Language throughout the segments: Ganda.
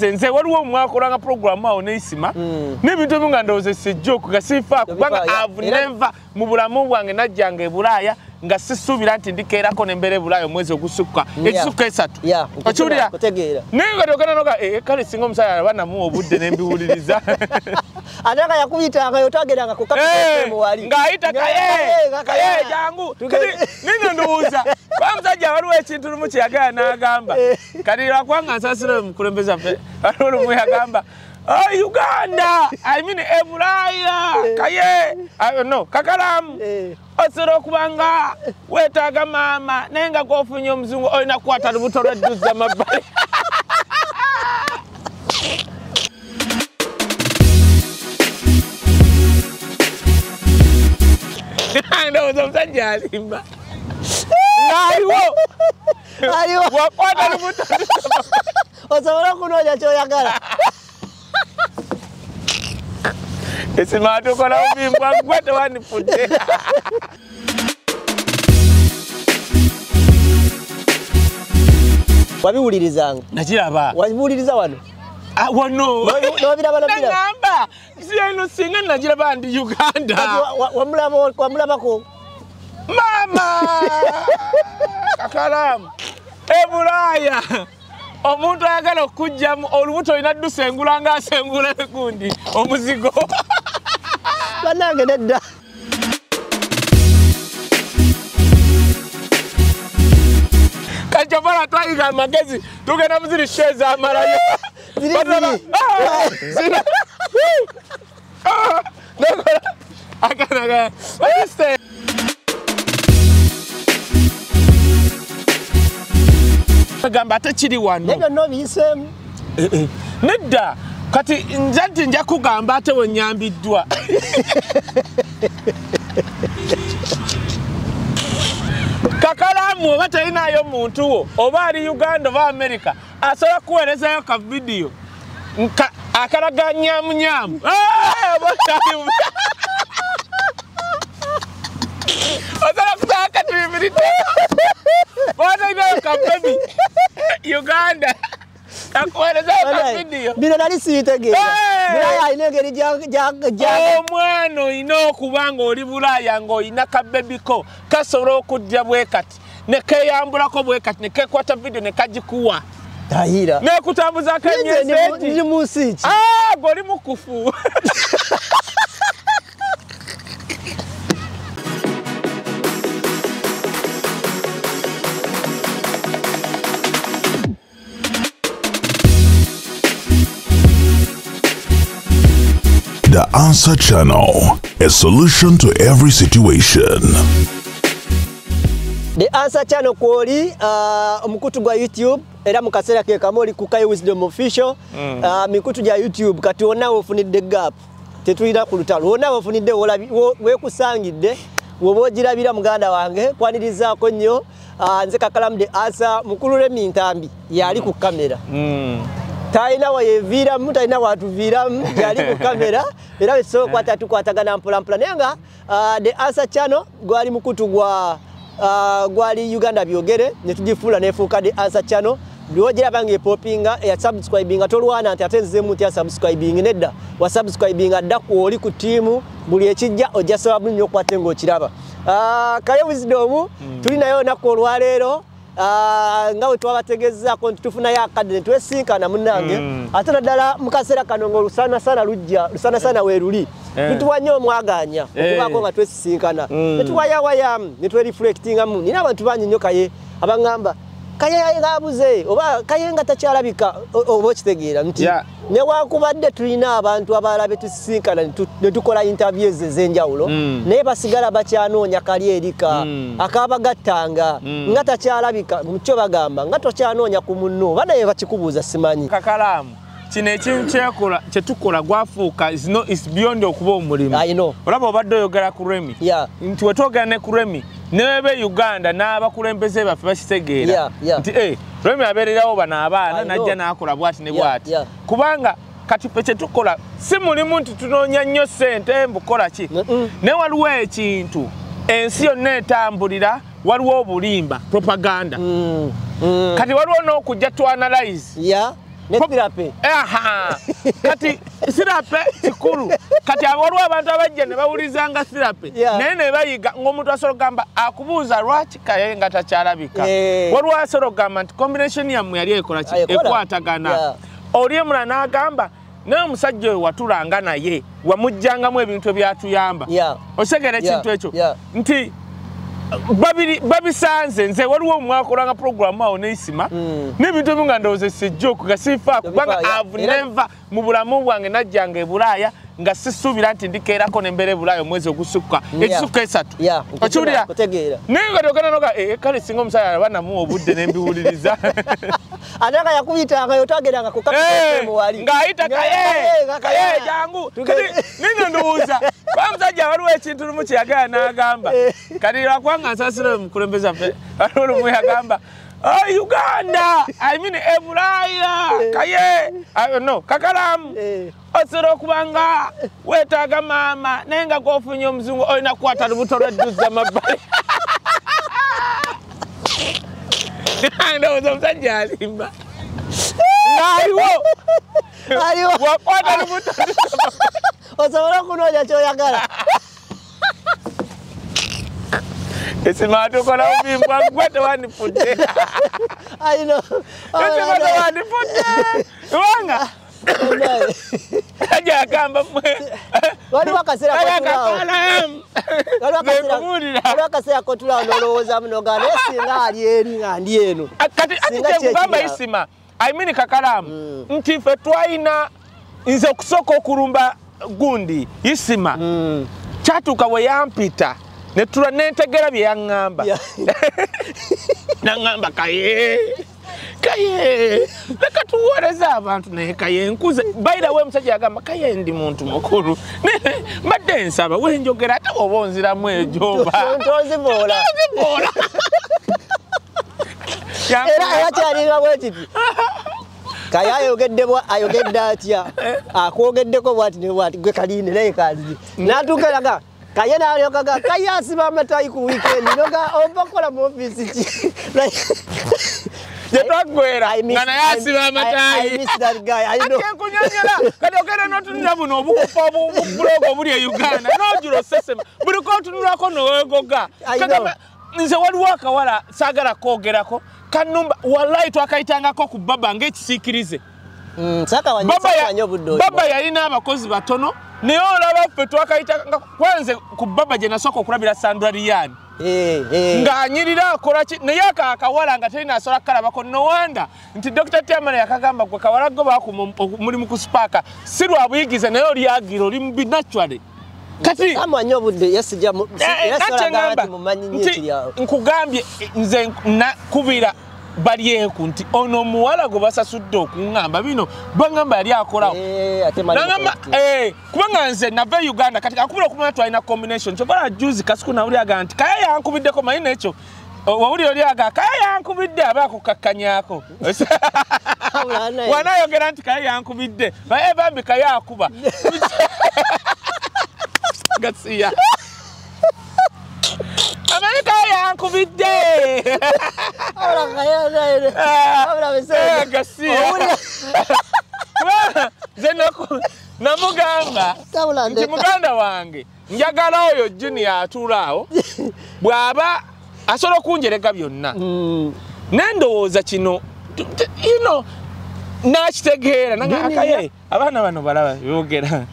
Nze waliwo mwakolanga program awo n'Isima n'ebintu ebimu nga ndowooza sijja nga sifa kubanga I've never mu bulamu bwange najjanga e Bulaaya nga sisuubira nti ndikeerako nembeera e Bulaaya omwezi ogusukka ekisukka esatu okiwulira naye nga togenda noga kale singa omusajja aba namuwa obudde nembiwuliriza ate nga yakuyitanga yotageranga ku wali ng'ayita kaye jangu kati nino ndowooza bamusajja waliwo ekintu lumu kye yagala n'agamba kati lwakubanga nsaasira omukulembeze waffe waliwo lumu yagamba oh, Uganda, I mean Ebulaya, kaye, no, Kakalamu. Osobola okuba nga weetaaga maama naye nga gw'ofunye omuzungu olina kukwata lubuto lw'edduza mabbali. Ndowooza omusajja alimba. Ng'aliwo. Wakwata lubuto. Osobola okunoonya ky'oyagala. Isima tukola obubi gwe tewandifudde. Wabiwulirizanga? Nakiraba. Wabiwuliriza wano? Wano. N'obiraba nobiraba? Nagamba eno singa nagiraba ndi Uganda. Wamulabako? Maama! Kakalamu. E Bulaaya. Omuntu ayagala okujjamu olubuto olina ddusengula ng'asengula gundi omuzigo. Bannange nedda. Kati twayiga amagezi tugenda mu ziri show ez'amalayo. Ziri. Akana gamba ate kiri wano. Naye byonna obiyiseemu. Nedda kati nze nti nja kugamba ate we nnyambiddwa. Kakalamu oba talinayo muntu wo oba ali Uganda oba America asobola kuweerezayo ka vidiyo akalaga nyamunyamu. Osobola kusaba kati bibiri Uganda. Bino nali sibitegeera. Bulaaya alina engeri omwana olina okuba ng'oli Bulaaya ng'olina kabebiko kasobola okujja bwe kati ne keeyambulako bwe kati ne keekwata vidiyo ne kagikuwa. Nekutambuzaako emyezi egi. Ndi mu nsi ki? Gwe oli mukufu. The Answer Channel, a solution to every situation. The Answer Channel kwoli omukutu gwa YouTube era mu kaseera ke kamu oli ku Kaye Wisdom Official mikutu gya YouTube kati wonna wofunidde gap tetulina ku lutalo wonna wofunidde weekusangidde woba ogirabira muganda wange kwanirizaako nnyo nze Kakalamu The Answer mukulu Remi Ntambi yali ku kamera. Talina wayeviiramu talina watuviiramu yali ku kamera era tusobola tukwatagana mpola mpola naye nga The Answer Channel gwali mukutu gwa gwali Uganda byogere ne tugifuula nefuuka The Answer Channel buli wogiraba ng'epopinga eya subscribinga tolwana nti ate nzeemu nti ya subscribing nedda wa subscribinga dda kwoli ku ttiimu buli ekijja ojja sobola bulungi okukwate ng'okiraba. Kaye Wisdom tuli naye olunaku olwaleero nga bwe twabategeezaako nti tufunayo akadde ne twesinkana munnange ate naddala mu kaseera kano ng'olusanasana lujja lusanasana weeruli tutuwa nnyo omwagaanya okubaako nga twesisinkana ne tuwayawayamu ne twereflectingamu nina abantu bangi nnyo Kaye abaŋŋamba Kaye ng'abuze oba Kaye nga takyalabika oba okitegeera nti newankubadde tulina abantu abalala be tusisinkana ne tukola interviews ez'enjawulo naye basigala bakyanoonya kali erika akabagattanga nga takyalabika mukyo bagamba nga tokyanoonya ku munno oba naye bakikubuuza simanyi. Kakalamu kino ekintu kye tukola gwafuuka is beyond okuba omulimu. Olaba obadde oyogera ku Remi nti we twogera ne ku Remi nebe Uganda n'abakulembeze baffe bakitegeera nti Remi abeererawo bano abaana n'ajja n'akola bw'ati ne bw'ati kubanga kati ffe kye tukola si mulimu nti tunoonya nnyo ssente mbukola ki naye waliwo ekintu ensi yonna etambulira waliwo obulimba propaganda kati waliwo n'okujja tu analyze Ne therapy. Aha. Kati therapy kikulu. Kati waliwo abantu abajja ne bawulizanga therapy. Naye ne bayiga ng'omuntu asobola okugamba akubuuza lwaki Kaye nga takyalabika. Waliwo asobola okugamba nti combination yammwe yali ekola ki? Ekwatagana. Oli omulala n'agamba naye omusajja oyo watulanga naye wamugjangamu ebintu ebyatuyamba. Otegeera ekintu ekyo nti babisanze nze waliwo omwakolanga program awo n'Isima n'ebintu ebimu nga ndowooza si joke nga sifaako kubanga I've never mu bulamu bwange najjanga e Bulaaya nga sisuubira nti ndikeerako nembeera e Bulaaya omwezi ogusukka ekisukka 3. Okiwulira? Naye nga ogenda noga kale singa omusajja aba namuwa obudde ne mbiwuliriza. Ate nga yakuyitanga yotageranga ku Capital FM wali. Ng'ayita Kaye jangu. Ninyo ndowooza omusajja waliwo ekintu lumu kye yagala n'agamba kati lwakubanga nsaasira oyo mukulembeze waffe waliwo lumu yagamba oh, Uganda, I mean Ebulaya, Kaye, no, Kakalamu. Osobola okuba nga weetaaga maama naye nga gw'ofunye omuzungu olina kukwata lubuto lwedduza mabbali. Ndowooza omusajja alimba. Ng'aliwo. Wakwata lubuto. Osobola okunoonya ky'oyagala. Esima tukola obubi gwe tewandifudde. I know. Esima tewandifudde. Kubanga ajja agamba mmwe. Waliwo akaseera kotulaawo n'olowoozamu n'ogamba naye singa ali eri nga ndi eno. Kati ati kyekugamba Isima, I mean Kakalamu, nti ffe twalina nze okusooka okulumba gundi Isima kyatuuka we yampita netula nentegera bye yaŋŋamba. Naŋŋamba Kaye Kaye leka tuweereze abantu naye Kaye nkuze. By the way omusajja yagamba Kaye ndi muntu mukulu mbadde nsaba wenjogera ate oba onziramu ejoba tonzivoola. Era kyalinga bwe kiti. Kaye ayogedde atya akwogeddeko bw'ati ne bw'ati gwe Kaline naye kanzije n'atuuka eraga Kaye n'alyokaga Kaye asiba amatayi ku weekend noga ova kukola mu ofiisi ki. Gye twaggwera nga naye asiba amatayi. I miss that guy. I know. Ate nkunyonyola kati ogenda n'otunula buno obukupa obubulogo obuli e Uganda n'ojula osesema buli k'otunulako n'oweegoga. Nze waliwo akawala saagala kwogerako kanumba wallahi twakayitangako ku baba ng'ekisiikirize. Baba yalina abakozi batono naye olaba ffe twakayitanga kwanze ku baba gye nasooka okulabira Sandra Ryan ng'anyirira akola ki naye ako akawala nga terina asobola kukalabako. No wonder nti Dr. Tiamara yakagamba gwe kawala go baakuma omulimu ku sipaaka si lwa buyigize naye olyagira oli mubi naturally. Kati amanyi obudde yasijja yasalaga nti mumanyi nnyo ekiri awo. Nkugambye nze nakubira Balyeku nti ono omuwala gwe basasudde okuŋŋamba bino baŋŋamba yali akolawo. Kubanga nze nava e Uganda kati akubira okumanya twalina combination kyova juzi Kasuku nawuli agamba nti Kaye yankubiddeko manyi n'ekyo wawuli oli aga Kaye yankubidde aba akukakkanyaako. Wanaayogera nti Kaye yankubidde naye bambi Kaye akuba. Gasiya. Amanyi Kaye yankubidde. Gasiya. Nze namugamba nti muganda wange njagala oyo Junior atuula awo bw'aba asobola okunjerega byonna. Naye ndowooza kino you know nakitegeera Akaye abaana bano balaba boogera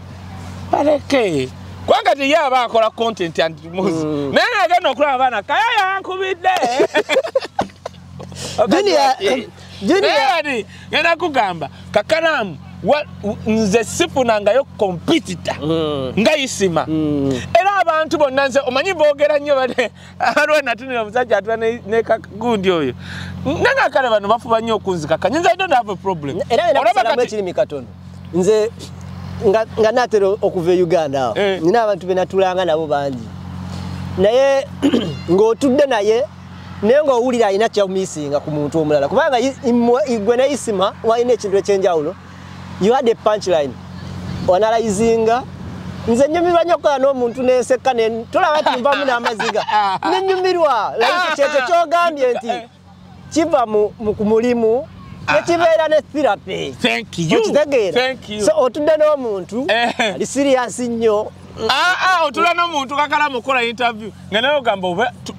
baleke. Kubanga ye aba akola content and music. Naye nagenda okulaba abaana Kaye yankubidde. Junior ngenda kugamba Kakalamu nze sifunangayo competitor nga Isima. Era abantu bonna nze omanyi boogera nnyo waliwo natunula omusajja atula ne kagundi oyo nange kale bano bafuba nnyo okunzikakanya nze I don't have a problem. Era nakusalamu ekirimi katono nze nga naatera okuva e Uganda awo nina abantu be natulanga nabo bangi naye ng'otudde naye naye ng'owulira alina kyamisinga ku muntu omulala kubanga gwe ne Isima walina ekintu ekyenjawulo. You had a punchline. Onalizinga nze nyumirwa nnyo okukola n'omuntu n'enseka tolaba nti nvamu n'amaziga nenyumirwa like kyekyo kyogambye nti kiva ku mulimu Nekibeera ne therapy. Thank you. Thank you. So otudde n'omuntu ali serious nnyo. Otula n'omuntu kakala mukola interview nga naye ogamba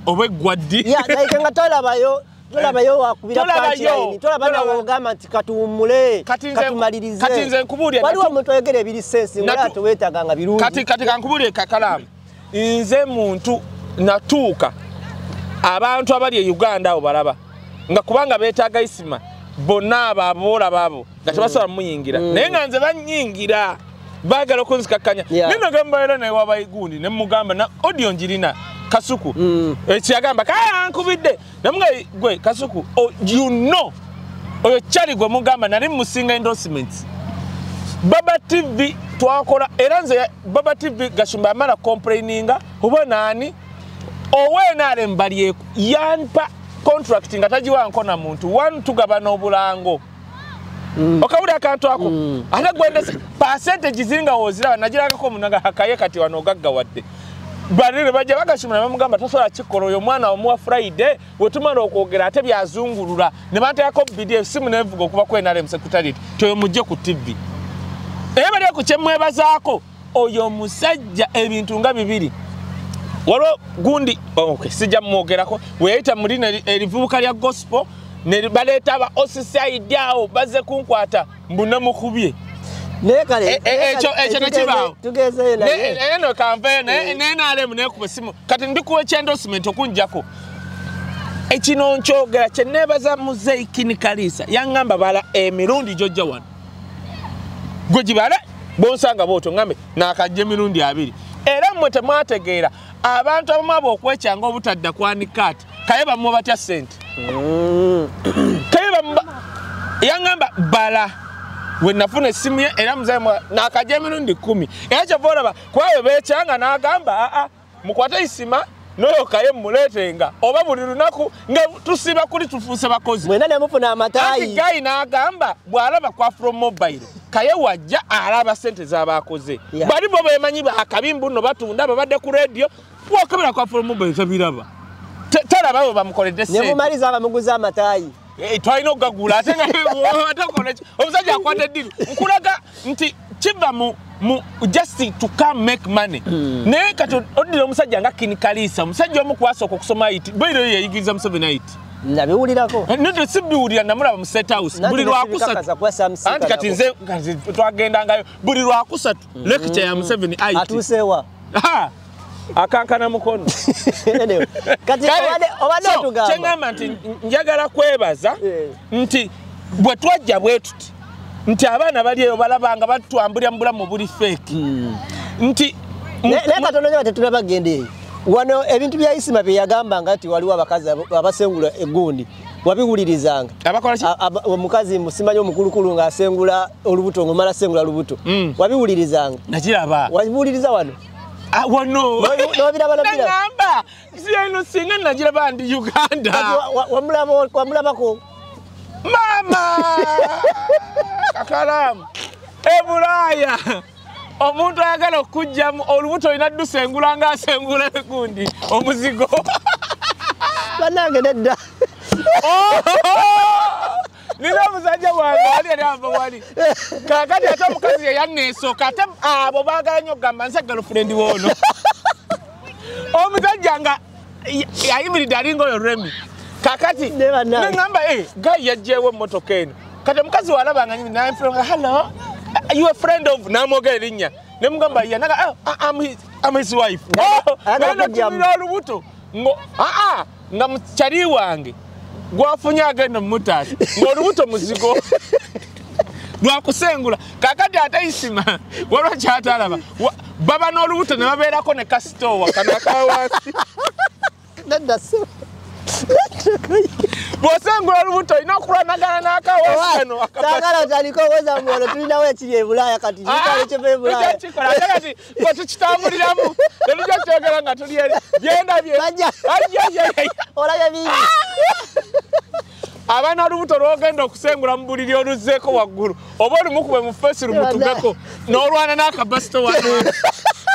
oba eggwa ddi. Yeah, like nga tolabayo wakubira punchline, tolaba nawe ogamba nti katuwummule, katumalirize. Kati nze nkubuulire, waliwo omuntu ayogera ebiri sense nga teweetaaga nga birungi. Kati kankubuulire kakalaamu, nze muntu natuuka abantu abali e Uganda abo balaba nga kubanga beetaaga Isima bonna abo aboolaba abo nga tebasobola muyingira, naye nga nze bannyingira baagala okunzikakkanya. Naye nagamba era naye wabaigundi ne mugamba na audio njirina Kasuku ekiyagamba kaya ankubidde namuga gwe Kasuku, you know oyo kyali gwe mugamba nali musinga endorsements. Baba TV twakola era nze Baba TV Gashumba amala complaininga oba nani owe mbali yampa contract nga tajiwa nkona muntu one tugabana obulango. Okawuli akantu ako ate gwende percentage ziringa woziraba nagiragako munaga hakaye kati wano ogaggawadde balire bajja bagashimira bamugamba tasobola kikola oyo mwana omuwa Friday wetumala okwogera ate byazungulula ne banteekako BDF simu nevuga okuva ku NRM secretariat toyo mujje ku TV. Naye bali ku kyemwebazaako oyo musajja ebintu nga bibiri waliwo gundi okay, sijja mwogerako weyayita mulina erivubuka lya gospel ne baleeta aba OCCID awo bazze kunkwata mbu namukubye. Ekyo nekibaawo eno kanveeyo naye NRM nekuba essimu kati ndikuwa eky'endorsement okunjjako. Ekino nkyogera kye neebaza Muzeeyi Kin Kariisa yaŋŋamba bala emirundi gy'ojja wano gwe gibale bonsanga bw'otyo ŋŋambe naakajja emirundi 2. Era mmwe temwategeera abantu abamu abo okwekyanga obutadda kwanika ati kaye bamuwa batya ssente. Kaye yaŋŋamba bala we nafuna essimu ye era muzeeyi naakajja emirundi 10. Era kyova olaba kwayo beekyanga n'agamba aa mukwate Isima n'oyo kaye mmuleetenga oba buli lunaku nga tusiba kuli tufuuse bakozi. Mwenna ne mufuna amataayi. Anti Gayi n'agamba bw'alaba ku Afro Mobile kaye wajja alaba ssente z'abakoze. Bali bo beemanyi akabimbu nno batunda babadde ku radio wakabira ku Afro Mobile tabiraba. Talaba bwe bamukoledde ssente. Ne mumaliza abamuguza amataayi. Twalina okugagula ate nga omusajja akwata eddiru. Nkulaga nti kiva mu just to come make money. Naye kati oddira omusajja nga Kin Kariisa, omusajja omu kwasooka okusoma IT, bairo ye yayigiriza Museveni IT. Nabiwulirako. Nedda sibiwulira namulaba mu State House buli lwakusatu. Anti kati nze twagendangayo buli lwakusatu lecture ya Museveni IT. Atuusewa. Akankana mukono. Kati obadde otugamba. Kyengamba nti njagala kwebaza nti bwe twajja bwe tuti nti abaana bali eyo balabanga batwambulira mu bulamu buli fake. Nti naye katono nnyo tetunaba kugenda eyo. Wano ebintu bya Isima bye yagambanga nti waliwo abakazi abasengula eggundi wabiwulirizanga. Abakola ki? Omukazi musimanyi omukulukulu ng'asengula olubuto ng'omala sengula lubuto. Wabiwulirizanga. Nakiraba. Wabiwuliriza wano. Wano. Nobiraba nobiraba. Nangamba eno singa nagiraba ndi Uganda. Wamulabako. Mama! Kakalamu. E Bulaaya. Omuntu ayagala okujjamu olubuto olina ddusengula ng'asengula egundi omuzigo. Bannange nedda. Nina omusajja wange ali ali ava wali. Kaakati ate omukazi ye yanneesooka ate abo baagala nnyo okugamba nze girlfriend w'ono. Omusajja nga ayimiridde alinga oyo Remy. Kakati nengamba guy yajjeewo emmotoka eno. Kati omukazi walaba nga nyimi hello, you a friend of namwogera erinnya. Ne mugamba yeah, naga I'm his wife. Natumira olubuto nga mukyali wange gwafunye agenda mumutaasa ng'olubuto muzigo lwakusengula. Kakati ate Isima waliwo kyatalaba baba n'olubuto ne babeerako ne kasitoowa kano akawansi. Bw'osengula olubuto olina okulwanagana n'akawansi kano. Saagala otandike owoza mwono tulinawo ekiri e Bulaaya kati kikale kyeva e Bulaaya. Kikola ate kati bwe tukitambuliramu tetujja kyogera nga tuli eri byendabye. Olabye bingi. Abaana olubuto lw'ogenda okusengula mu buliri oluzzeeko waggulu oba olumukube mu ffeesi lumutugeko n'olwana n'akabasitowa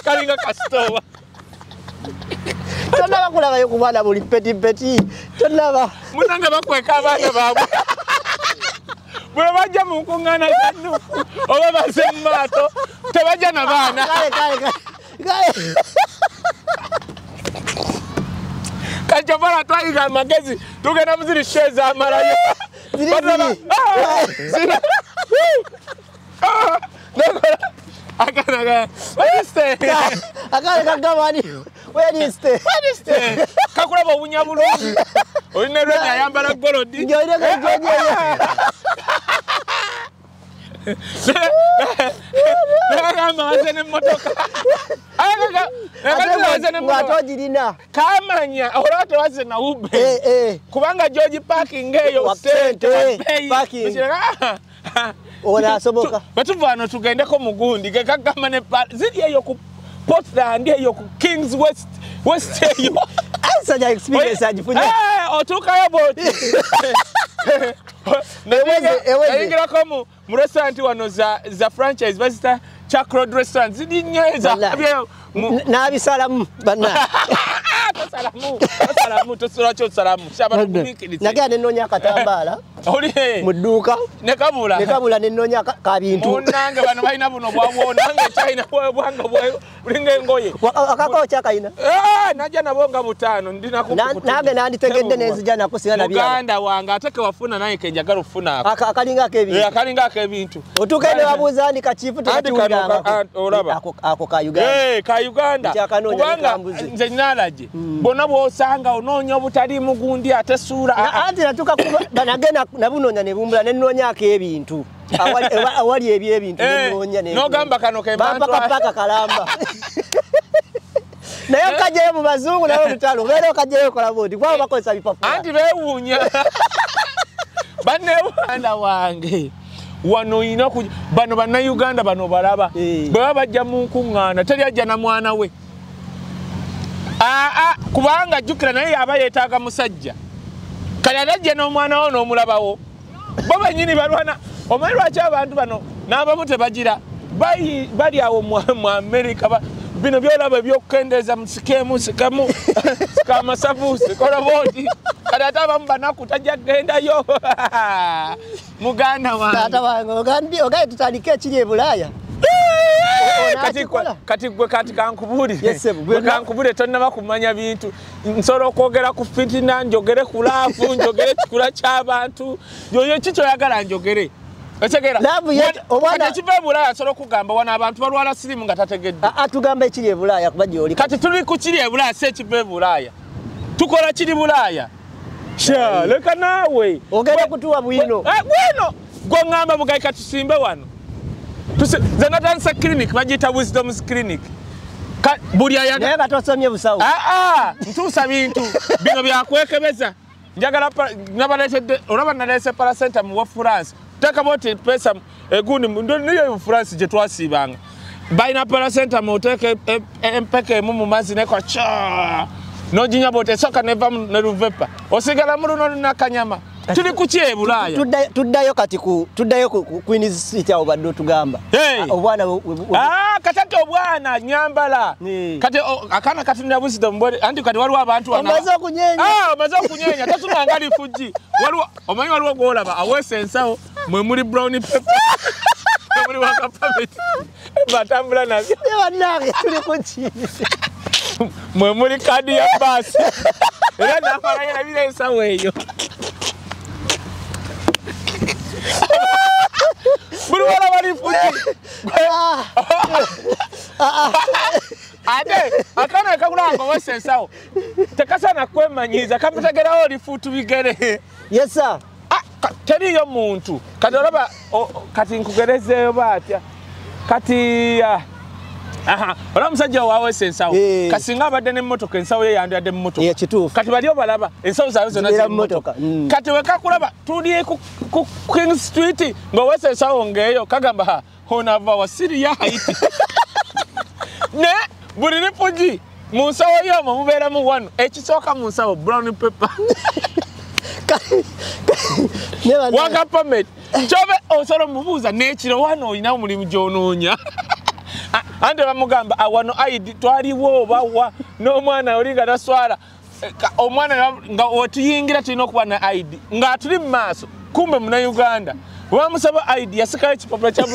kalinga kasitowa. Tonaba kulabayo ku bwana buli peti peti. Tonaba. Munange bakweka abaana baabwe. Bwe bajja mu nkuŋŋaana za NUP oba baze mu maaso tebajja na baana. Kale. Kati kyova twayiga amagezi tugenda mu ziri show ezamalayo. Kakulaba obunya bulungi. Olina lwenya ayambala golodi. Kamanya olaba tewaze na Uber. Kubanga George parking eyo sente parking. Onasoboka. Batuva wano tugendeko mugundi kagamba ne ziri eyo ku Portland eyo ku Kings West West eyo. Asa experience ajifunye. Otuukayo bw'oti. Nayingirako mu restaurant wano za franchise bazita Chuck Road restaurant ziri nnyo eza. N'abisalamu banna. Tosalamu tosala kyosalamu. Nagenda ne nnoonya akatambaala. Mu dduuka. Ne kabula. Ne kabula ne nnoonya kabintu. Munnange bano balina buno bwabwo nange China bwanga bulinga engoye. Akakao kyakayina. Najja nabo nga butaano ndina ku. Nange nanditegedde nenzija nako singa nabya. Muganda wange ate ke wafuna naye ke njagala ofuna ako. Akalinga ak'ebintu. Akalinga ak'ebintu. Otuuka ne wabuuza ndi kachifu tekatuwulirangako. Olaba. Ako ka Uganda. Ka Uganda. Kubanga nze nalaje. Bonna bw'osanga onoonya obutali mugundi ate ssuula. Anti natuuka nagenda nabunoonya ne bumbula ne nnoonyaako ebintu. Awali eby'ebintu ne nnoonya ne. N'ogamba kano ke bantu. Bampaka kalamba. Naye okajjayo mu bazungu nawe olutalo obeera okajjayo okola bw'oti kubanga bakozesa bipapula. Anti beewuunya. Bannayuganda wange. Wano olina bano bannayuganda bano balaba. Bwe baba bajja mu nkuŋŋaana teri ajja na mwana we. Kubanga jjukira naye aba yeetaaga musajja. Kale ate ajja n'omwana wo n'omulabawo. Bo bennyini balwana. Omanyi lwaki abantu bano n'abamu tebagira bali awo mu Amerika bino byolaba ebyokukendeeza musikeemu sikamu sika amasavu sikola bwoti. Kale ate abamu banaku tajja kugendayo. Muganda wange. Taata wange ogambye tutandike ekiri e Bulaaya. Kati gwe kati kankubuulire. Gwe kankubuulire tonnaba kumanya bintu. Nsobola okwogera ku fitina, njogere ku laavu, njogere kikula ky'abantu. Yoyo ki ky'oyagala njogere. Otegeera? Kati ekiva e Bulaaya nsobola okugamba wano abantu balwala siriimu nga tategedde. Atugamba ekiri e Bulaaya kuba gy'oli. Kati tuli ku kiri e Bulaaya si ekiva e Bulaaya. Tukola kiri Bulaaya. Sha, leka naawe. Ogenda kutuwa bwino. Bwino! Gwe ŋŋamba bugayi katusimbe wano. Nze natandise clinic bagiyita Wisdom's Clinic. Buli ayaga. Naye batosomye busawo. Ntuusa bintu bino byakwekebeza. Njagala nabaleetedde olaba naleese placenta mu wa France. Teeka bw'oti pesa egundi niyo mu France gye twasiibanga. Balina placenta mu oteeka empeke emu mu mazzi nekola kya. N'oginywa bw'oti esooka neva ne luvepa. Osigala mu luno lunakanyama. Tuli ku ki e Bulaaya? Tuddayo kati ku tuddayo ku Queen's Street awo badde otugamba. Obwana kati ate obwana nyambala. Kati akaana katunira Wisdom bw'oti anti kati waliwo abantu wano. Omaze okunyenya. Omaze okunyenya tatunanga lifugi. Waliwo omanyi waliwo gw'olaba aweesa ensawo mwe muli brown paper. Mwe muli waka permit. Batambula nabyo. Bannange tuli ku ki? Mwe muli kaadi ya baasi. Era n'amala yerabira ensawo eyo. Buli walaba lifugi. Ate akaana kakulaba nga oweesa ensawo tekasaana kwemanyiiza kamutegerawo lifuutu bigere. Yes sir. Teriiyo muntu. Kati olaba kati nkugerezeeyo baatya. Kati olaba omusajja owaweesa ensawo kasinga abadde n'emmotoka ensawo ye yandiyadde mu mmotoka. Kati bali obalaba ensawo zaabwe zonna ziri mu mmotoka. Kati we kakulaba tuli ku King Street ng'oweesa ensawo ng'eyo kagamba ono ava wa Syria Haiti. Ne buli lifugi mu nsawo y'omwo mubeeramu wano ekisooka mu nsawo brown paper. Waka permit. Kyobe osobola omubuuza n'ekiro wano olina omulimu gy'onoonya. Ante bamugamba wano ID twaliwo oba wa n'omwana oli nga taswala. Omwana nga wetuyingira tulina okuba na ID ng'atuli mu maaso kumbe munnayuganda. Wamusaba ID yasikayo ekipapula kya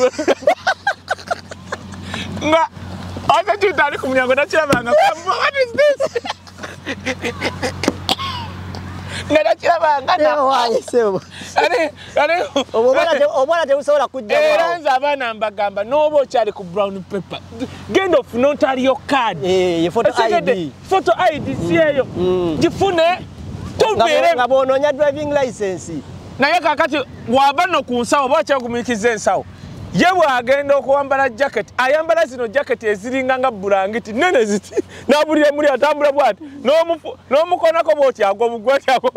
nga ate kitali ku mulyango nakirabanga, what is this? Nga nakirabanga omwana tebusobola kujja. Era nze abaana mbagamba n'oba okyali ku brown paper, genda ofune Ontario card, photo ID si eyo, gifune tubeere nga bw'onoonya driving license. Naye kakati waba no ku nsawo oba okyagumiikiza ensawo, ye bw'agenda okuwambala jacket, ayambala zino jacket eziringa nga bulangiti nene ziti, n'abulira muli atambula bw'ati, n'omukonako bw'oti agwa bugwati agwa.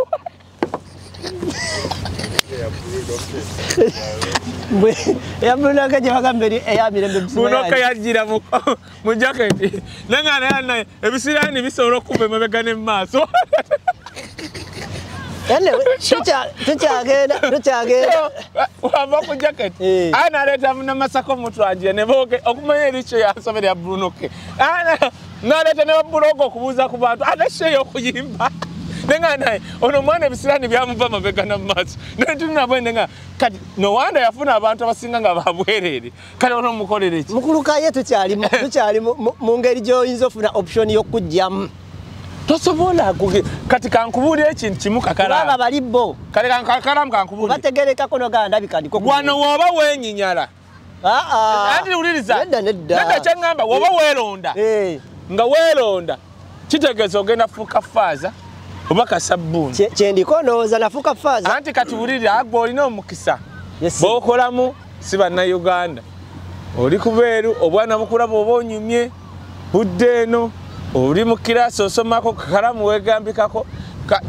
Eya Bruno gye bagamba eri eya Mirembe Bruno yajjira mu jacket, naye naye ebisiraani bisobola okuva emabega ne mu maaso. Tukyagenda wava ku jacket analeeta namasako mutwanjira ne booge okumanya erikyo yasobera ya Bruno K, naleeta ne babuloga okubuuza ku bantu ate sheyo okuyimba nenga naye ono omwana ebisiraani byamuva mabega na mu maaso netunabwe nga kati no wanda yafuna abantu abasinga nga babwereere. Kale ono mukolere ki? Mukulu Kaye, tukyali mu ngeri gy'oyinza ofuna option y'okujjamu. Tosobola. Kati kankubuulire ekintu kimu, Kakalaamu. Kubanga bali bo. Kale Kakalaamu kankubuulire. Bategerekako nogamba ndabika ndiko. Wano woba weenyinyala. Anti wuliriza. Nedda nedda. Nedda kyeŋŋamba, woba weeronda. Nga weeronda kitegeeza ogenda fuuka faaza oba kasabbuuni. Kyendiko ndowooza nafuuka faaza. Anti kati wulirira, gwe olina omukisa. B'okolamu si Bannayuganda. Oli kubeeru, obwana bukulaba oba onyumye, budde eno, oli mu kiraasi osomako, kakalamu weegambikako.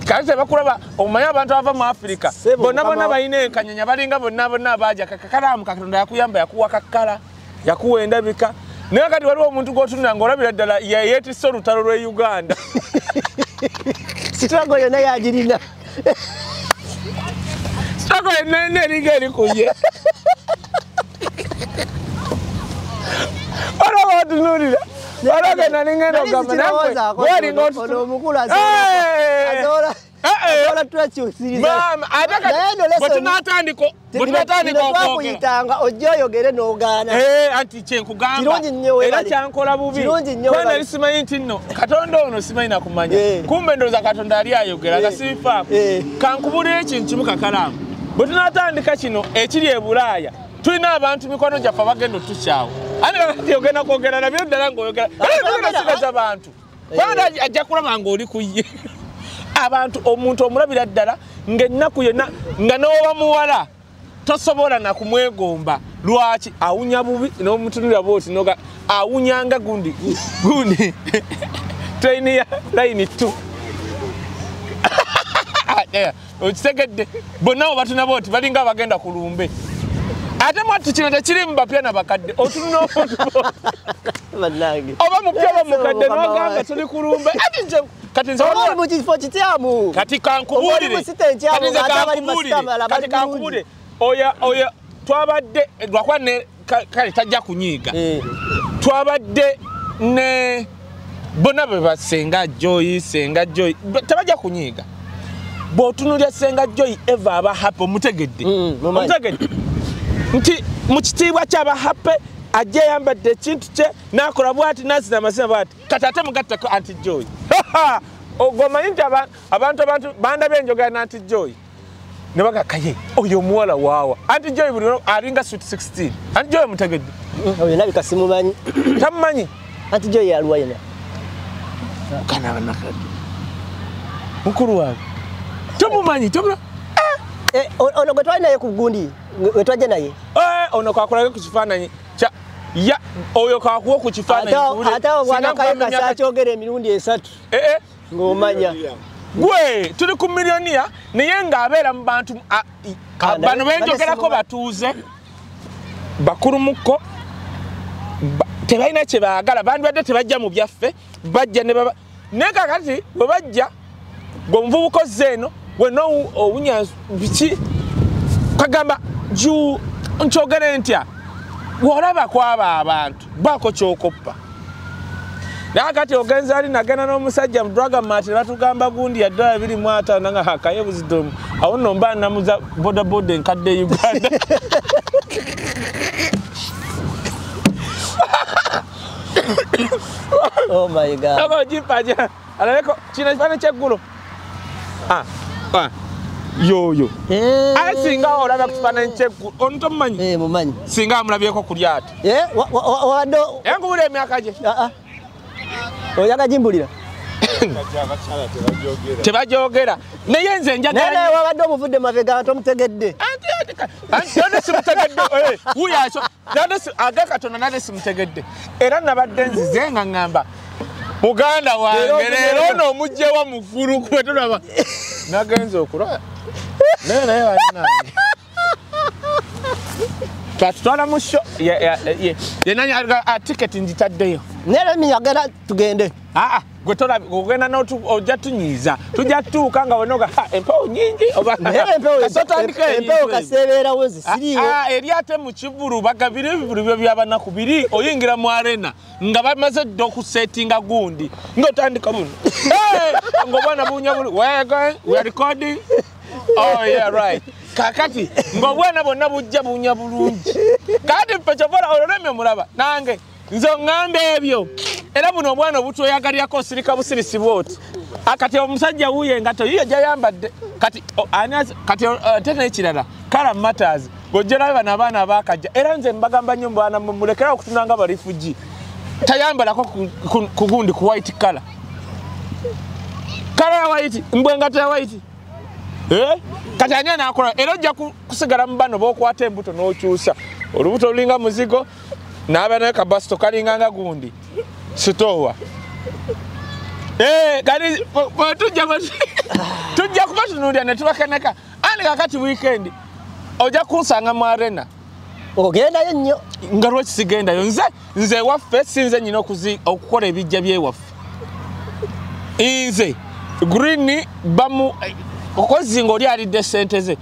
Kati tebakulaba, omanyi abantu abava mu Afirika bonna bonna balina enkanyanya, balinga bonna bonna abaja. Kakalaamu Katonda yakuyamba, yakuwa kakkala, yakuwa endabika. Naye kati waliwo omuntu gw'otunula ng'olabira ddala yeetisse olutalo lw'e Uganda. Struggle yonna yagirina. Struggle yonna eringa eri ku ye. Olaba otunuulira. Olaba nalingenda ogamba nawe omukulu asobola tulakyusiriza. Maama, ate kati bwe tunatandika twakuyitanga ojja oyogere n'ogaana. Anti kyenkugamba era kyankola bubi. Kuba nali simanyi nti nno Katonda ono simanyi nakumanya. Kumbe ndowooza Katonda ali ayogera nga sibifaako. Kankubuulire ekintu kimu, Kakalaamu. Bwe tunatandika kino ekiri e Bulaaya, tulina abantu mikwano gyaffe abagenda otukyawa. Ate kakati ogenda kwogera nabyo ddala ng'oyogera. Ogenda sigaza bantu. Kubanga ajja kulaba ng'oli ku ye. Abantu omuntu omulabira ddala ng'ennaku yonna nga n'oba muwala tosobola na kumwegomba. Lwaki? Awunya bubi n'omutunulira bw'oti noga awunyanga gundi gundi train ya line 2. Okitegedde bonna obatuna bw'oti balinga abagenda ku lumbe. Ate mwattu kino tekiri mu bapya na bakadde, otunula omuntu oba mupya oba mukadde n'ogamba tuli ku lumbe. Ate nze kati nze oli mu kifo kityamu. Kati kankubuulire. Kati nze kankubuulire. Kati kankubuulire. Oya twabadde lwakuba ne kale tajja kunyiiga. Twabadde ne bonna be ba Senga Joy, Senga Joy tebajja kunyiiga. Bw'otunuulira Senga Joy Eva aba happy, omutegedde. Omutegedde. Nti mu kitiibwa ky'aba happy ajja yambadde ekintu kye n'akola bw'ati n'azina amazina bw'ati. Kati ate mugattako Aunty Joy. Ogwo omanyi nti abantu bandabye enjogera ne Aunty Joy. Ne baga kaye oyo omuwala waawa. Aunty Joy buli alinga sweet 16. Aunty Joy omutegedde. Oyo nabika simumanyi. Tamumanyi. Aunty Joy yaluwa yena. Kana banakadde. Mukulu wange. Tomumanyi, tomumanyi. Ono gwe twali naye ku gundi, gwe twajja naye. Ono kakulage ku kifaananyi ya oyo kakuwa ku kifaananyi. Ate obwana Kaye kasa akyogera emirundi 3. Ng'omanya. Gwe tuli ku millionaire naye ng'abeera mu bantu bano benjogerako batuuze bakulumuko tebalina kye baagala, bandibadde tebajja mu byaffe, bajja ne baba. Naye kakati bwe bajja gwe omuvubuka ozze eno wenna owunya biki kagamba ju nkyogere ntya bw'olaba kwaba abantu baako ky'okoppa. Naye kati ogenza ali nagenda n'omusajja mu Drug Mart ne batugamba gundi ya $25 nanga hakaye Wisdom Awo nno mba namuza bodaboda enkadde e Uganda. Oh my God. Ako jipaja. Alabeko kino ekifaananyi ky'eggulo. Yoyo. Aye singa olaba ku kifaananyi ky'eggulo, ono tomumanyi? Mumanyi. Singa amulabyeko ku lyato. Wadde Era nkubulira emyaka gye. Oyaga gimbulira. Tebajogera. Naye nze njagala. Naye wabadde omuvudde mabega tomutegedde. Anti nade simutegedde. Wuyo aso. Nade aga katono nade simutegedde. Era nabadde nzize nga ngamba muganda wange leero ono omugyewa mukulu kwe tulaba. Nagenze okulaba. Naye naye bannange. Twatutwala mu show. Ye nani tiketi ngitaddeyo. Naye miyagala tugende. Gwe tolaba ogenda ojja tunyiiza. Tujja tutuuka nga wenoga empewo nnyingi oba empewo kaseebeerawo nze siriiwo. Eri ate mu kivvulu bagabira ebivvulu byo by'abanaku biri oyingira mu arena nga bamaze dda okusetinga gundi ng'otandika buno. Ng'obwana bunya buli where are you going? We are recording. Oh yeah, right. Kakati ng'obwana bonna bujja bunya bulungi. Kati ffe kyova olulimi omulaba nange nze oŋŋamba ebyo. Era buno obwana obutweyagalirako osirika busirisi bw'oti. Kati omusajja wuuyo engatto yiyo gy'ayambadde. Kati kati ate n'ekirala colour matters. Bw'ojja bano abaana abaakajja era nze mbagamba nnyo mwana mulekerawo okutunula nga ba refugee. Tayambalako ku gundi ku white colour. Colour ya white, mbwe engatto ya white. Kati ani anaakola era ojja kusigala mu bano b'okwata embuto n'okyusa. Olubuto lulinga muzigo n'aba naye kabasito kalinga nga gundi. Sitowa. Kati tujja kubatunuulira ne tubakeneka. Ani kakati weekend ojja kunsanga mu arena. Ogendayo nnyo. Nga lwaki sigendayo? Nze ewaffe sinze nnyina okukola ebijja by'ewaffe. Nze green bamu okozi ng'oli alidde ssente ze.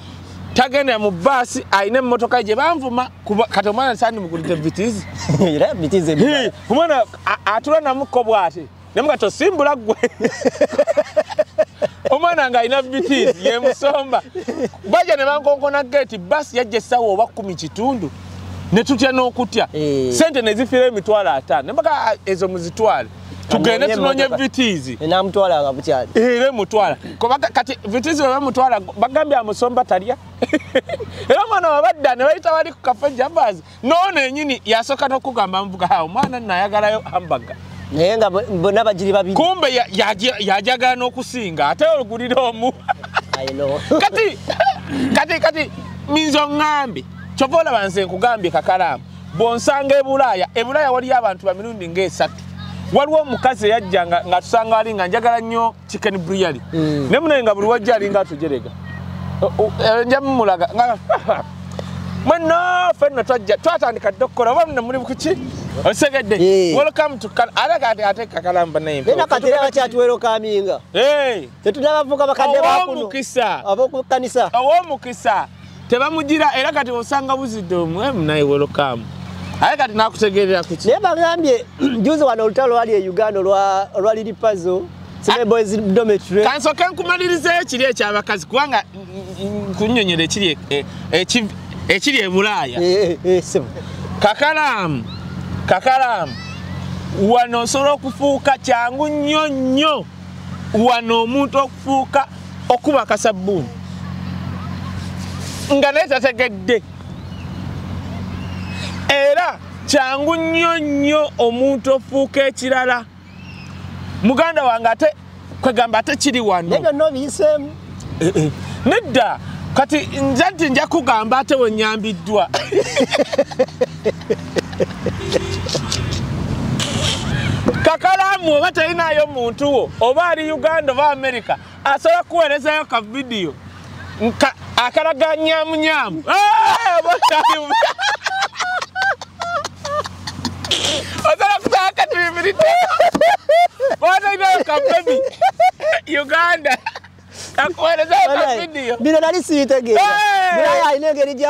Tagenda mu bbaasi alina emmotoka gye banvuma kati omwana sandimugulidde Vitizi. Era Vitizi ebibala. Omwana atula namukko bw'ati. Naye tosimbula ggwe. Omwana ng'alina Vitizi yemusomba. Bajja ne bankonkona geeti bbaasi yajja essaawa oba 10:15. Ne tutya n'okutya. Ssente ne zifiira 50,000. Ne mbaga ezo muzitwale. Tugende tunoonye Vitizi. Namutwala nga bukyali. Era emutwala. Kati Vitizi bwe bamutwala bagambye amusomba talya. Era omwana wabadda ne bayita wali ku Cafe Javas. N'ono yennyini yasooka n'okugamba nvuga omwana nno ayagalayo hamburger. Naye nga bonna bagiri babiri. Kumbe yajagala n'okusinga ate olugulira omu. I know. Kati minzo ŋŋambye kyova olaba nze nkugambye kakalaamu bw'onsanga e Bulaaya, e Bulaaya waliyo abantu ba mirundi ng'esatu. Waliwo omukazi eyajja nga tusanga ali nga njagala nnyo chicken biryani. Ne munaye nga buli wajja alinga atujerega. Nja mumulaga nga mwenna ffenna twajja twatandika dda okukola oba nno muli kuki? Osegedde. Welcome to ate ate kakalaamu bannaye. Naye kati era bakyatuwerokaminga. Tetunabavuga bakadde ba kuno. Ow'omukisa. Ab'oku kkanisa. Ow'omukisa. Tebamugira era kati osanga buzidde omu munaye welcome. Aye kati nakutegeerera kuki? Naye bagambye juzi wano olutalo lwali e Uganda olwa Lili Pazo, Sime Boys Dormitory. Kansooke nkumalirizeeyo kiri eky'abakazi kubanga nkunnyonnyola ekiri e Bulaaya. Kakalaamu wano osobola okufuuka kyangu nnyo nnyo wano omuntu okufuuka okuba akasabbuuni nga naye tategedde. Era kyangu nnyo nnyo omuntu ofuuka ekirala. Muganda wange ate kwegamba ate kiri wano. Naye byonna obiyiseemu. Nedda kati nze nti nja kugamba ate we nnyambiddwa. Kakalaamu oba talinayo muntu wo oba ali Uganda oba America asobola kuweerezayo ka vidiyo akalaga nyamunyamu. Osobola kutaka kati bibiri oba talinayo ka baby Uganda akuweerezayo ka vidiyo. Bino nali sibitegeera. Bulaaya alina engeri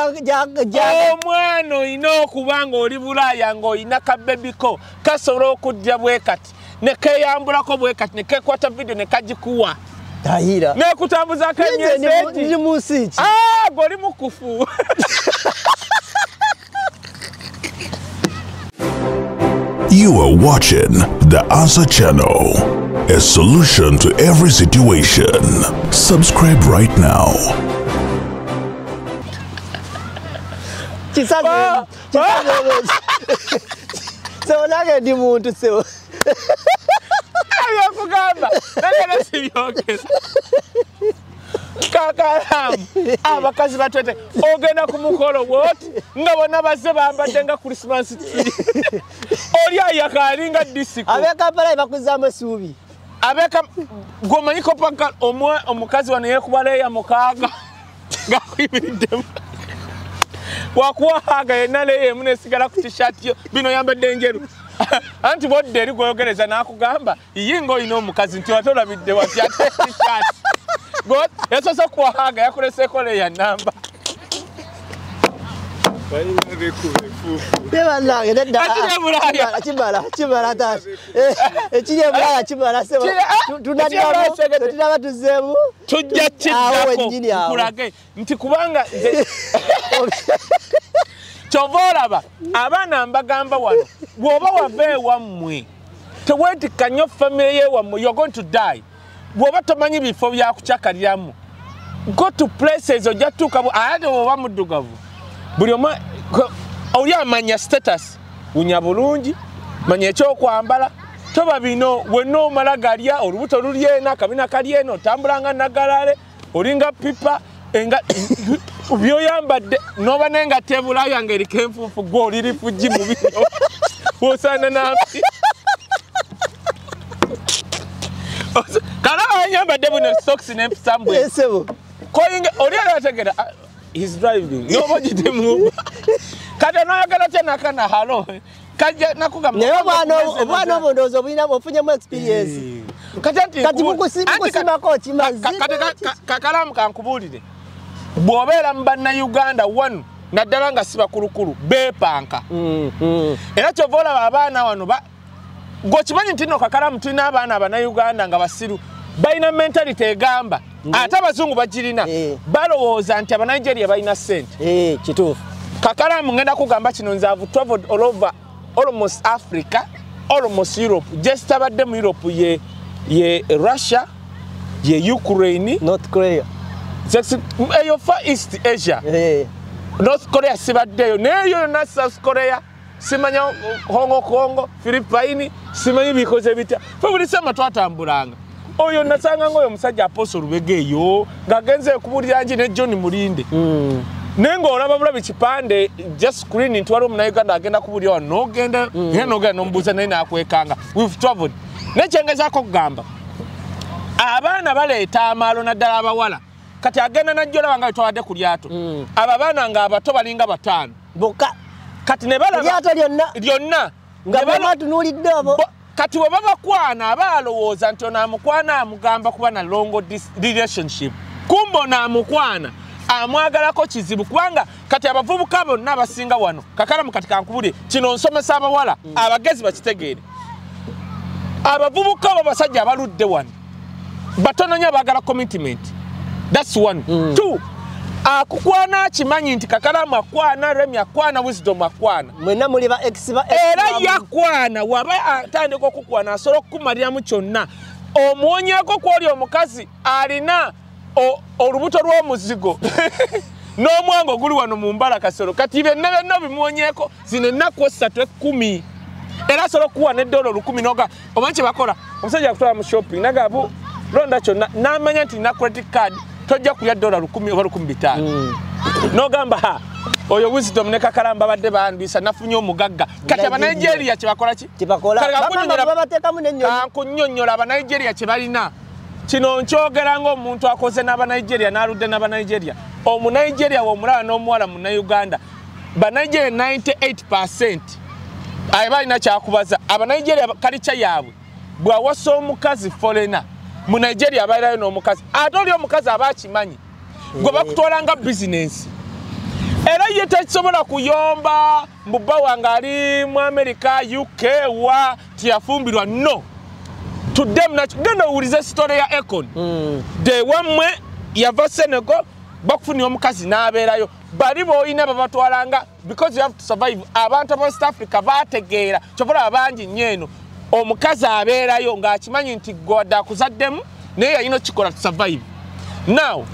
omwana olina okuba ng'oli Bulaaya ng'olina ka baby ko kasobola okujja bwe kati ne keeyambulako bwe kati ne keekwata vidiyo ne kagikuwa. Tahira. Nekutambuzaako emyezi egi. Ndi mu nsi ki? Ah, gwe oli mukufu. You are watching The Answer Channel, a solution to every situation. Subscribe right now. Kisaze. Kisaze. So nange ndi muntu so. Abyokugamba. Nange sibyogera. Kakalamu. Abakazi batwete ogenda ku mukolo what? Nga bonna bazze bambadde nga Christmas tree. Oli ayaka alinga disco. Ab'e Kampala bakuzaamu essuubi. Abeka gwomanyi kopaka omukazi wano yeekuba leeya 6 ng'akuyimiriddemu. Wakuwahaga yenna leeya emu n'esigala ku t-shirt yo bino yambadde njeru. Anti bodde eri gweyogereza n'akugamba ye ng'olina omukazi nti ate olabidde wati ate t-shirt. God, yasoose okuwahaga yakuleseeko leeya namba. Kimala taata. Ekiri e Bulaaya kimala ssebo. Tunaddamu tuzzeemu. Tujja kiddako nkulage nti kubanga kyova olaba abaana mbagamba wano bw'oba wava ewammwe teweetikka nnyo famire y'ewammwe, you're going to die. Bw'oba tomanyi bifo byakucakaliramu, go to places ojja tuuka ate bw'oba muddugavu buli omu oli amanya status, wunya bulungi, manya ekyokwambala, toba bino wenna omala galya olubuto luli eno akabina kali eno otambula nga naggalale olinga pipa enga byoyambadde n'oba n'engatto e Bulaaya ng'eriko enfuufu gwe oli rifugi mu bino osaana nampi. Kalaba ayambadde buno socks n'empisa mbwe. Koyinga oli arategera he's driving. N'oba ogitemu. Kati onoyagala tya nakana halo. Kajja nakugamba. Naye obwana obwo ndowooza obulina ofunyemu experience. Kati mukusimako kimazi. Kati kakalamu kankubuulire. Bw'obeera mu bannayuganda wano naddala nga si bakulukulu beepanka. Era kyova olaba abaana wano gwe okimanyi nti nno kakalamu tulina abaana abannayuganda nga basiru balina mentality egamba ate abazungu bagirina balowooza nti abanigeria balina ssente. Kituufu. Kakalamu ngenda kugamba kino nze I've traveled all over almost Africa, almost Europe. Just abadde mu Europe ye Russia, ye Ukraine, North Korea. Eyo Far East Asia. North Korea sibaddeyo naye yonna South Korea simanya Hong Kong, Philippines, simanyi bikoze bitya. Ffe buli sema twatambulanga. Oyo nasanga ng'oyo omusajja Apostle Lubega eyo ng'agenze okubuulira ngi ne John Mulinde. Naye ng'olaba bulabi kipande just screen nti waliwo Omunnayuganda agenda kubuulira wano n'ogenda era n'ogenda n'omubuuza naye n'akwekanga. We've traveled. Naye kyengezaako okugamba abaana baleeta amaalo naddala abawala. Kati agenda najja olaba nga bwe twabadde ku lyato. Abo abaana ng'abato balinga 5. Bokka. Kati ne balaba lyato lyonna. Lyonna. Nga batunuulidde abo. Kati bwe babakwana aba alowooza nti ono amukwana amugamba kuba na long relationship. Kumbe ono amukwana amwagalako kizibu kubanga kati abavubuka bonna abasinga wano kakalamu kati kankubulire kino nsomesa abawala abagezi bakitegeere. Abavubuka abo abasajja abaludde wano batono nnyo abaagala commitment. That's one. Two, akukwana akimanyi nti kakalamu akwana, Remi akwana, Wisdom akwana. Mwenna muli ba ex ba ex. Era yakwana waba atandika okukwana asobola okukumaliramu kyonna. Omuwonyeeko kw'oli omukazi alina olubuto lw'omuzigo n'omwango guli wano mu mbala kasolo. Kati byonna byonna bimuwonyeeko zino ennaku 3 10. Era asobola okukuwa n'eddoola 1000 n'oga omanyi kye bakola. Omusajja akutwala mu shopping nagamba londa kyonna n'amanya nti nina credit card tojja kulya $1,000 oba 1,500. N'ogamba ha oyo Wisdom ne Kakalamba babadde bandwisa nafunye omugagga. Kati Abanigeria kye bakola ki? Kye bakola. Babateekamu n'ennyonyi. Kankunnyonnyola Abanigeria kye balina. Kino nkyogera ng'omuntu akoze n'Abanigeria n'aludde n'Abanigeria. Omunigeria w'omulala n'omuwala Munnayuganda. Banigeria 98% aye balina kyakubaza. Abanigeria kalica yaabwe bw'awasa omukazi foreigner mu Nigeria abeerayo n'omukazi ate oli omukazi aba akimanyi gwe bakutwala nga bizinensi. Era ye takisobola kuyomba mbu bba wange ali mu America, UK wa tiyafumbirwa. No, Tudde genda owulize story ya Akon. De wammwe yava Senegal bakufunira omukazi n'abeerayo bali boolina babatwalanga because you have to survive. Abantu aba West Africa bategeera kyova abangi nnyo eno omukazi abeerayo ng'akimanyi nti gwadde akuzaddemu naye yalina okukikola to survive. Now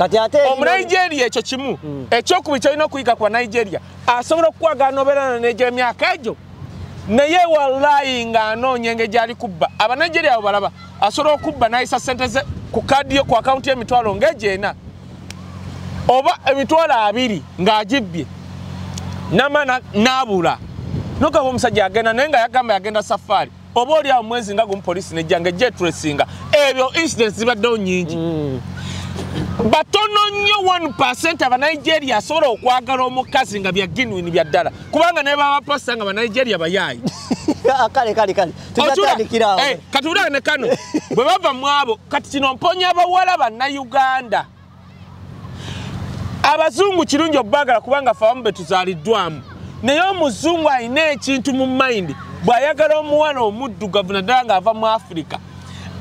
Omunigeria ekyo kimu ekyokubiri kyolina okuyiga ku Nigeria asobola okukwagala n'obeera n'egyo emyaka egyo naye wallahi ng'anoonya engeri gy'ali kubba. Abanigeria abo balaba asobola okubba n'ayisa ssente ze ku kaadi yo ku akawunti y'emitwalo ng'egyo ena oba 20,000 ng'agibbye namana n'abula. Nogaba omusajja agenda naye nga yagamba yagenda safari oba oli awo mwezi nga gumu poliisi nejja ng'ejja etulesinga. Ebyo incidents zibaddewo nnyingi. Batono nnyo 1% Abanigeria asobola okwagala omukazi nga bya genuine bya ddala kubanga naye baba pasta nga Abanigeria bayaayi. Kale kale kale tujatandikira awo. Kati ulaba ne kano bwe bava mu abo kati kino mponya abawala Bannayuganda. Abazungu kirungi obbagala kubanga ffe abamu be tuzaaliddwamu naye omuzungu alina ekintu mu mind bw'ayagala omuwala omuddugavu naddala ng'ava mu Africa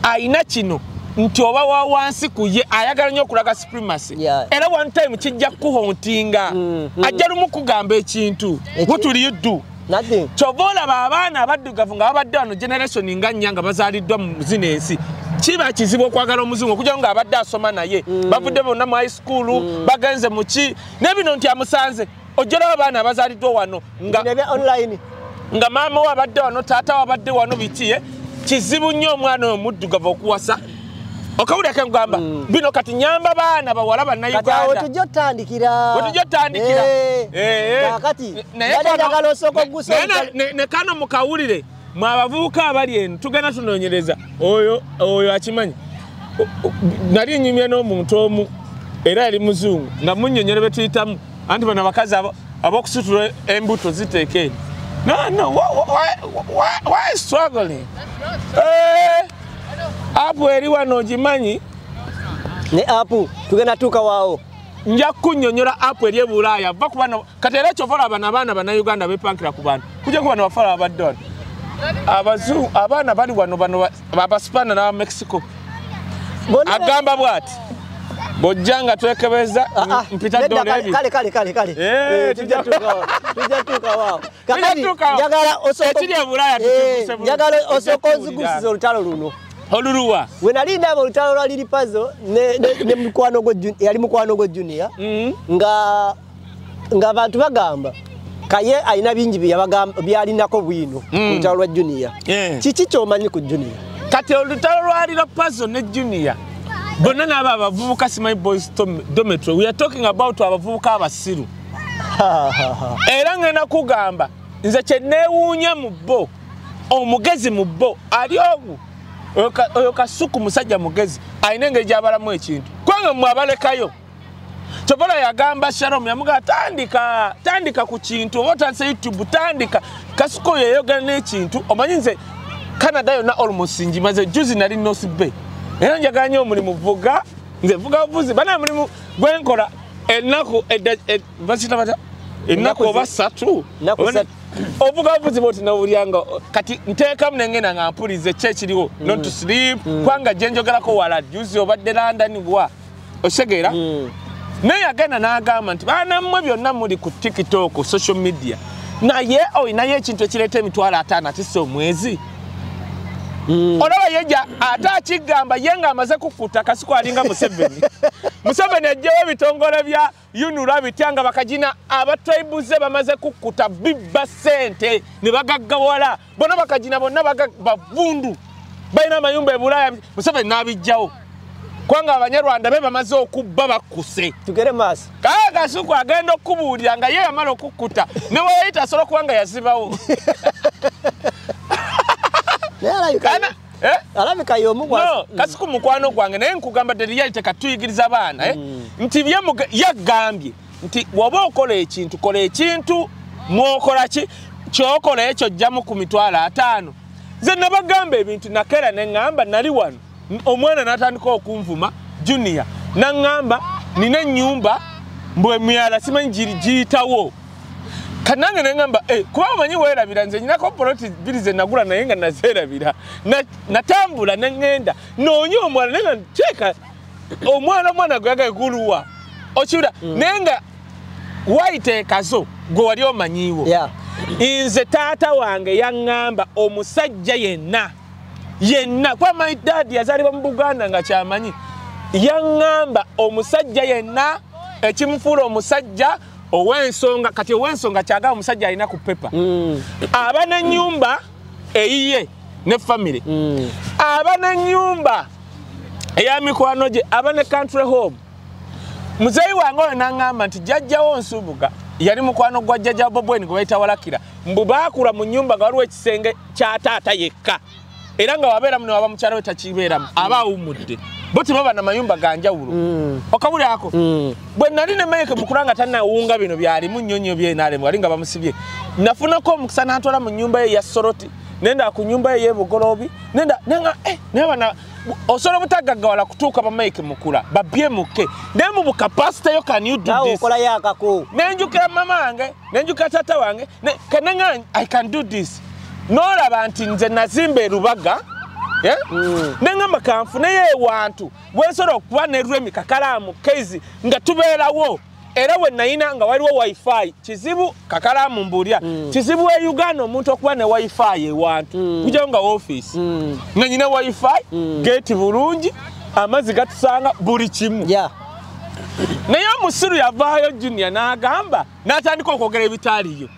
alina kino nti oba wa wansi ku ye ayagala nnyo okulaga supremacy. Era one time kijja kukuhontinga ajja lumu kugamba ekintu what will you do? Nothing. Kyova olaba abaana abaddugavu nga babadde wano generation nga nnya nga bazaaliddwa mu zino ensi kiba kizibu okwagala omuzungu okujja nga abadde asoma naye bavudde bonna mu high school bagenze mu ki ne bino nti amusanze ojja olaba abaana abazaaliddwa wano nga online nga maama we abadde wano taata we abadde wano biki kizibu nnyo omwana oyo omuddugavu okuwasa. Okawulira ke nkugamba bino kati nyamba baana bawala Bannayuganda. Kati awo tujja otandikira. We tujja otandikira. Kaakati njagala osooka oggusa. Ne kano mukawulire mwe abavubuka abali eno tugenda tunoonyereza oyo akimanyi. Nali nnyumya n'omuntu omu era yali muzungu nga munnyonnyole be tuyitamu anti bano abakazi ab'okusitula embuto ziteeka eno. No, why struggling? Apu eri wano ogimanyi. Ne apu tugenda tuuka waawo. Nja kunnyonnyola apu eri e Bulaaya va ku bano kati era kyova olaba bano abaana Bannayuganda beepankira ku bantu kujja ku bano bafala abadde wano abazungu abaana bali wano bano Abasipana n'aba Mexico. Agamba bw'ati bw'ojja nga twekebeza mpita dola ebiri. Kale kale kale kale. Tujja tuuka waawo. Kakati njagala osooka ekiri e Bulaaya tukiguse bulungi. Njagala osooka ozigusize olutalo luno. Oluluwa. We nali ndaba olutalo lwa Lil Pazo ne mukwano gwo yali mukwano gwo Junior nga abantu bagamba kaye alina bingi byalinako bwino ku lutalo lwa Junior. Kiki ky'omanyi ku Junior? Kati olutalo lwa Lil Pazo ne Junior bonna n'abo abavubuka simanyi boys dormitory. We are talking about abavubuka abasiru. Era ngenda kugamba nze kye neewuunya mu bo omugezi mu bo ali ogu oyo Kasuku musajja mugezi alina engeri gy'abalamu ekintu kubanga mmwe abalekayo. Kyova yagamba Shalom yamugamba tandika ku kintu oba otandise YouTube tandika. Kasuku oyo yayogera n'ekintu omanyi nze Canada yonna almost ngimaze juzi nali North Bay era njagala nnyo omulimu vuga nze vuga buvuzi bana mulimu gwenkola ennaku baziyita batya ennaku oba ssatu ovuga buvuzi bw'oti n'owulyanga kati nteekamu nengenda nga mpulize ki ekiriwo not to sleep kubanga gye njogerako wala juzi obadde London bwa osegeera. Naye yagenda n'agamba nti baana mmwe byonna muli ku TikTok social media naye olinayo ekintu ekireeta 50,000 atisse omwezi. Olaba yejja ate akigamba ye ng'amaze kukkuta Kasuku alinga Museveni. Museveni aggyewo ebitongole bya UNRA bitya nga bakagina abatribuze bamaze kukkuta bibba ssente ne bagaggawala bonna bakagina bonna bavundu balina amayumba e Bulaaya. Museveni n'abiggyawo kubanga Abanyarwanda be bamaze okubba bakkuse. Tugere maaso. Kale Kasuku agenda okubuulira nga ye yamala okukkuta ne weyayita asobola okuba nga yazibawo. Alabika y'omu No, Kasuku mukwano gwange naye nkugamba the reality katuyigiriza abaana nti yagambye nti bw'oba okola ekintu kola ekintu mwokola ki kyokola ekyo ojjamu ku 50,000. Nze nabagamba ebintu nakera ne ŋŋamba nali wano omwana n'atandika okunvuma Junior n'aŋŋamba nina ennyumba mbwe emyala simanyi giyitawo. Kanange nengamba kuba omanyi weerabira, nze nyinako poloti bbiri ze nagula naye nga nazeerabira. Natambula neŋŋenda noonya omwana, naye nga nteeka omwana gwe yagaye guluwa okiwulira, naye nga wayiteekazo gwe wali omanyiiwo. Nze taata wange yaŋŋamba omusajja yenna yenna, kuba my dad yazaalibwa mu Buganda nga kyamanyi, yaŋŋamba omusajja yenna ekimufuula omusajja ow'ensonga, kati ow'ensonga kyagamba omusajja alina ku pepa, aba n'ennyumba eyiye ne famire, aba n'ennyumba eya mikwano gye, aba ne country home. Muzeeyi wange oyo n'aŋŋamba nti jjajjawo Nsubuga yali mukwano gwa jjajja Bobweni gwe bayita Walakira, mbu baakula mu nnyumba nga waliwo ekisenge kya taata yekka, era nga wabeeramu ne waba mukyala we takibeeramu, aba awummudde. Bo tebaba na mayumba ga njawulo. Okawulirako? Bwe nali ne Mike Mukula nga tannawunga bino byalimu nnyo nnyo byenaalemu, wali nga bamusibye, nafunako omukisa n'antwala mu nnyumba ye ya Soroti, nenda ku nnyumba ye y'Ebugoloobi, nenda nenga naye bana osobola obutagaggawala kutuuka ba Mike Mukula babyemuke, naye mu bukapasite yo can you do this? Okolayo akako. Nenjukira mama wange, nenjukira taata wange, kanenga I can do this. N'olaba nti nze nazimba e Rubaga, nengamba kanfuneyo ewantu wensobola okuba ne Remi Kakalaamu Kezi nga tubeerawo, era we nayina nga waliwo wifi. Kizibu Kakalaamu mbuulira, kizibu e Uganda omuntu okuba ne wifi ewantu, kujjayo nga ofiisi nga nyina wifi, geeti bulungi, amazzi gatusanga buli kimu. Naye omusiru yavaayo Junior n'agamba n'atandika okwogera ebitaaliyo.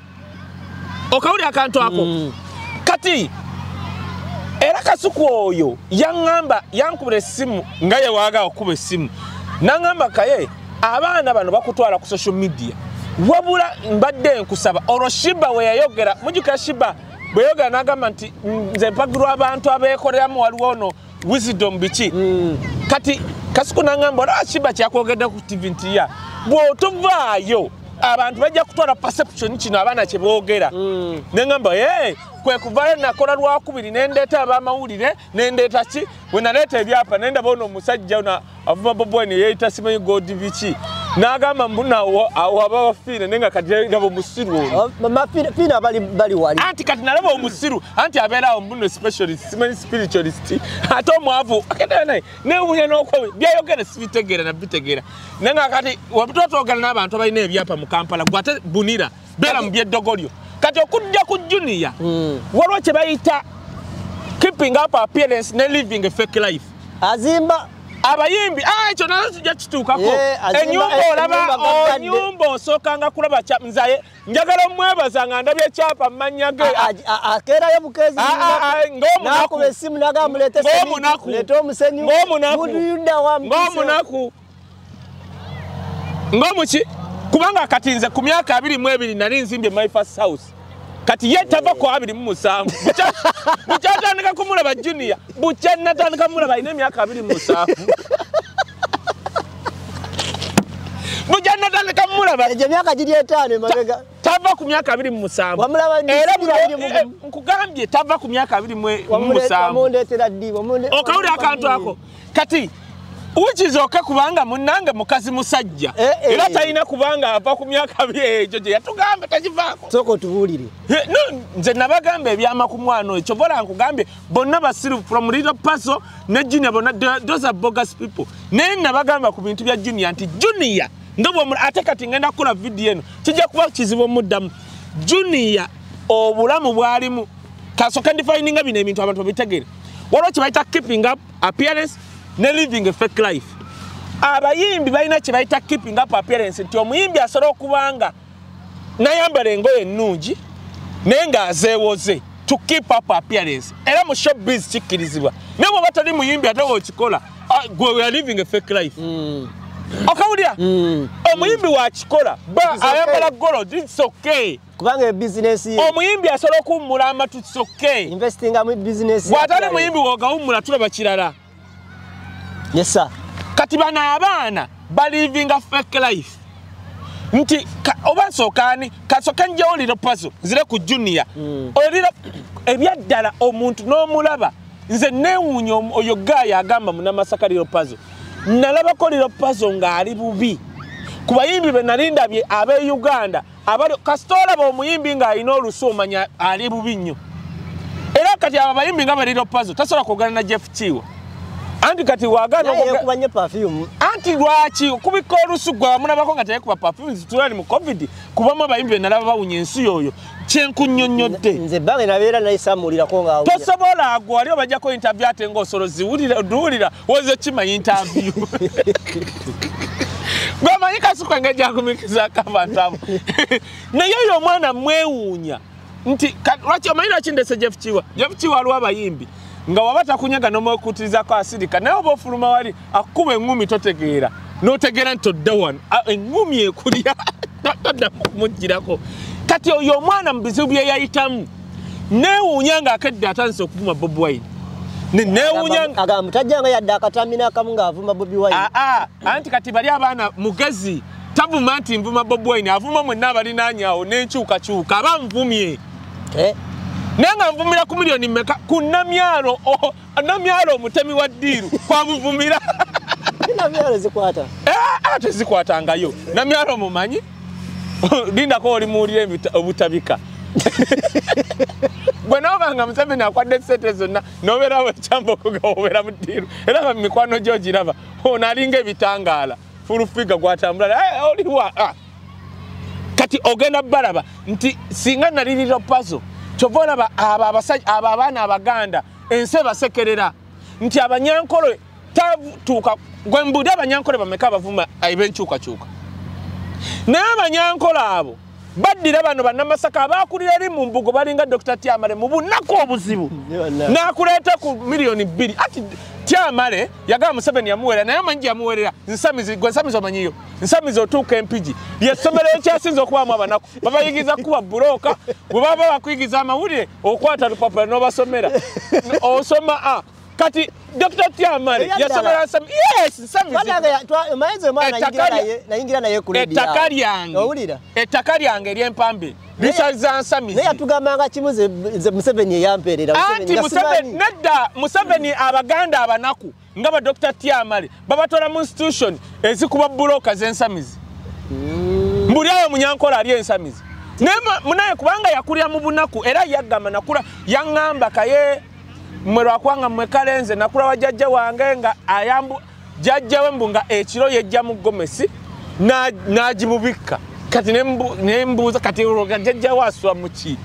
Okawulira akantu ako? Kati era Kasuku oyo yaŋŋamba, yankubira essimu nga ye waaga okuba essimu, n'aŋŋamba Kaye abaana bano bakutwala ku social media, wabula mbadde nkusaba. Olwo Shiba we yayogera, mujjukira Shiba bwe yayogera n'agamba nti nze mpagirwa abantu abeekoleramu, waliwo ono Wisdom biki. Kati Kasuku n'aŋŋamba olaba Shiba kyakwogedde ku TV nti ya bw'otovaayo abantu bajja kutwala perception kino abaana kye boogera. Ne ŋŋamba kwe kuvaayo nakola lwakubiri ne ndeeta ab'amawulire, ne ndeeta ki, bwe naleeta ebyapa ne ndaba ono omusajja ono avuma Bobi Wine yeeyita simanyi God biki, n'agamba mbu nawo awo aba bafiire, naye nga kati ndaba omusiru ono. Fiina bali wali. Anti kati nalaba omusiru, anti abeera awo mbuno specialist, simanyi spiritualist, ate omwavu agenda naye neewuunya n'okwo byayogera sibitegeera nabitegeera. Naye nga kati wetuba twogera n'abantu abalina ebyapa mu Kampala, gwe ate bunira beera mu by'eddogo lyo. Kati okujja ku Junior, waliwo kye bayita keeping up appearance ne living a fake life. Azimba abayimbi ekyo nazo tujja kituukako. Ennyumba olaba, ennyumba osookanga kulaba nzaye njagala omwebaza nga ndabye ekyapa mu mannya ge. Akeerayo bukeezi n'akuba essimu n'agamba muleete muleete omusenyu, ng'omunaku ng'omuki, kubanga kati nze ku myaka 22 nali nzimbye my first house. Kati ye tava ku 27. Bukyatandika kumulaba Junior, bukya natandika kumulaba alina emyaka 27. Bukya natandika kumulaba egyo myaka giri 5 emabega. Tava ku myaka 27. Era nkugambye tava ku myaka 27. Wamundeetera ddi? Okawulira akantu ako. Kati ukizoka kubanga munnange mukazi musajja, era talina kubanga ava ku myaka egyo gye yatugamba tagivaako. Sooka otubuulire. No, nze nabagamba ebyama ku mwana oyo, kyova olaba nkugambye bonna basiru from Little Puzzle ne Junior bonna, those are bogus people. Naye nabagamba ku bintu bya Junior nti Junior nga bw'omu ate kati ngenda kukola vidiyo eno kijja kuba kizibu omuddamu. Junior obulamu bw'alimu kasooka ndifayininga bino ebintu abantu babitegeere. Waliwo kye bayita keeping up appearance ne living a fake life. Abayimbi balina kye bayita keeping up appearance, nti omuyimbi asobola okubanga nayambala engoye ennungi naye ng'azeewoze to keep up appearance. Era mu showbiz kikkirizibwa, naye bw'oba toli muyimbi ate w'okikola, gwe we are living a fake life. Okawulira? Omuyimbi wakikola ayambala gold, it's okay. Kubanga business ye. Omuyimbi asobola okuwummula amatu, it's okay. Investinga mu business. Bw'atali muyimbi w'ogawummula tulaba kirala. Yes sir. Kati bano abaana balivinga fake life. Nti oba nsooka kasooka njjawo Little Puzzle nzire ku Junior. Olira ebyaddala omuntu n'omulaba. Nze neewuunya oyo guy agamba Munnamasaka Little Puzzle. Nalabako Little Puzzle ng'ali bubi. Ku bayimbi be nali ndabye ab'e Uganda Abali kasita olaba omuyimbi ng'alina olusu omanya ali bubi nnyo. Era kati abo abayimbi nga baliro Pazo tasobola kwogana na Jeff Kiwa. Anti kati wagana okuba nnyo perfume. Anti lwaki okubika olusu gwe wamulabako nga teyekuba perfume tulali mu COVID kubamu abayimbi nalaba bawunya ensi yoyo kyenkunnyonnyodde. Nze bange nabeera naye samuulirako nga awunya. Tosobola gwe wali obajjako interview ate ng'osolo ziwulira oduwulira woze kimanyi interview. Gwe Kasuku engeri gy'agumiikizaako abantu abo. Naye oyo omwana mwewuunya nti lwaki omanyi lwaki ndese Jeff Kiwa? Jeff Kiwa aliwo abayimbi nga waba takunyaga n'omwekuutirizaako asirika naye oba ofuluma wali akukuba eŋŋumi totegeera n'otegeera nti todda wano eŋŋumi ekulya toddamu kumugirako. Kati oyo omwana mu bizibu bye yayitamu neewuunya ng'akedde atandise okuvuma Bobi Wine. Neewuunya agamba tajjanga yadde akatambi n'akamu ng'avuma Bobi Wine. Anti kati bali abaana mugezi tavuma nti nvuma Bobi Wine avuma mwenna abalinaanye awo n'enkyukakyuka aba nvumye. Naye nga nvumira ku miliyoni mmeka ku Namyalo Namyalo omutemi wa ddiiru kwamuvumira. Namyalo zikwata. Tezikwatangayo. Namyalo mumanyi? Lindako oli muwulire obutabika. Bwe noobanga Museveni akwadde ssente zonna n'obeerawo ekyambogo nga obeera mu ddiiru era nga mu mikwano gyo giraba ono alinga ebitangaala full figure gw'atambula oliwa. Kati ogenda balaba nti singa nalirira Pazo kyova olaba abo abaana Abaganda ensi ebasekerera nti Abanyankole tatuuka gwe mbudde Abanyankole bameka abavuma eb'enkyukakyuka. Naye Abanyankole abo baddira bano bannamasaka abaakulira eri mu mbugo balinga Dr. Tiamale mu bunaku obuzibu n'akuleeta ku miliyoni 2. Ati Tiamale yagamba Museveni yamuweera naye omanyi yamuweerera Nsamizi gwe Nsamizi omanyiyo Nsamizi otuuka Empigi ly'essomero ekyasinze okubaamu abanaku babayigiza kuba bulooka bwe baba bakuyigiza amawulire okwata lupapula n'obasomera osoma a. Kati Dr. Tiamale yasomera Nsamizi. Yes, Nsamizi. Ettaka lyange ery'empambe lisaliza Nsamizi. Naye yatugambanga kimu nze Museveni eyampeerera. Anti Museveni nedda Museveni Abaganda abanaku nga ba Dr. Tiamale babatwala mu institution ezikuba bulooka z'Ensamizi. Mbuli ayo Munyankole ali Ensamizi. Naye munaye kubanga yakulira mu bunaku era yagamba nakula yaŋŋamba kaye mwe lwakwanga mmwe kalenze nakula wa jjajja wange nga ayambu jjajja we mbu nga ekiro yejja mu gomesi n'agimubikka. Kati ne mbuuza kati olwo jjajja we asula mu ki?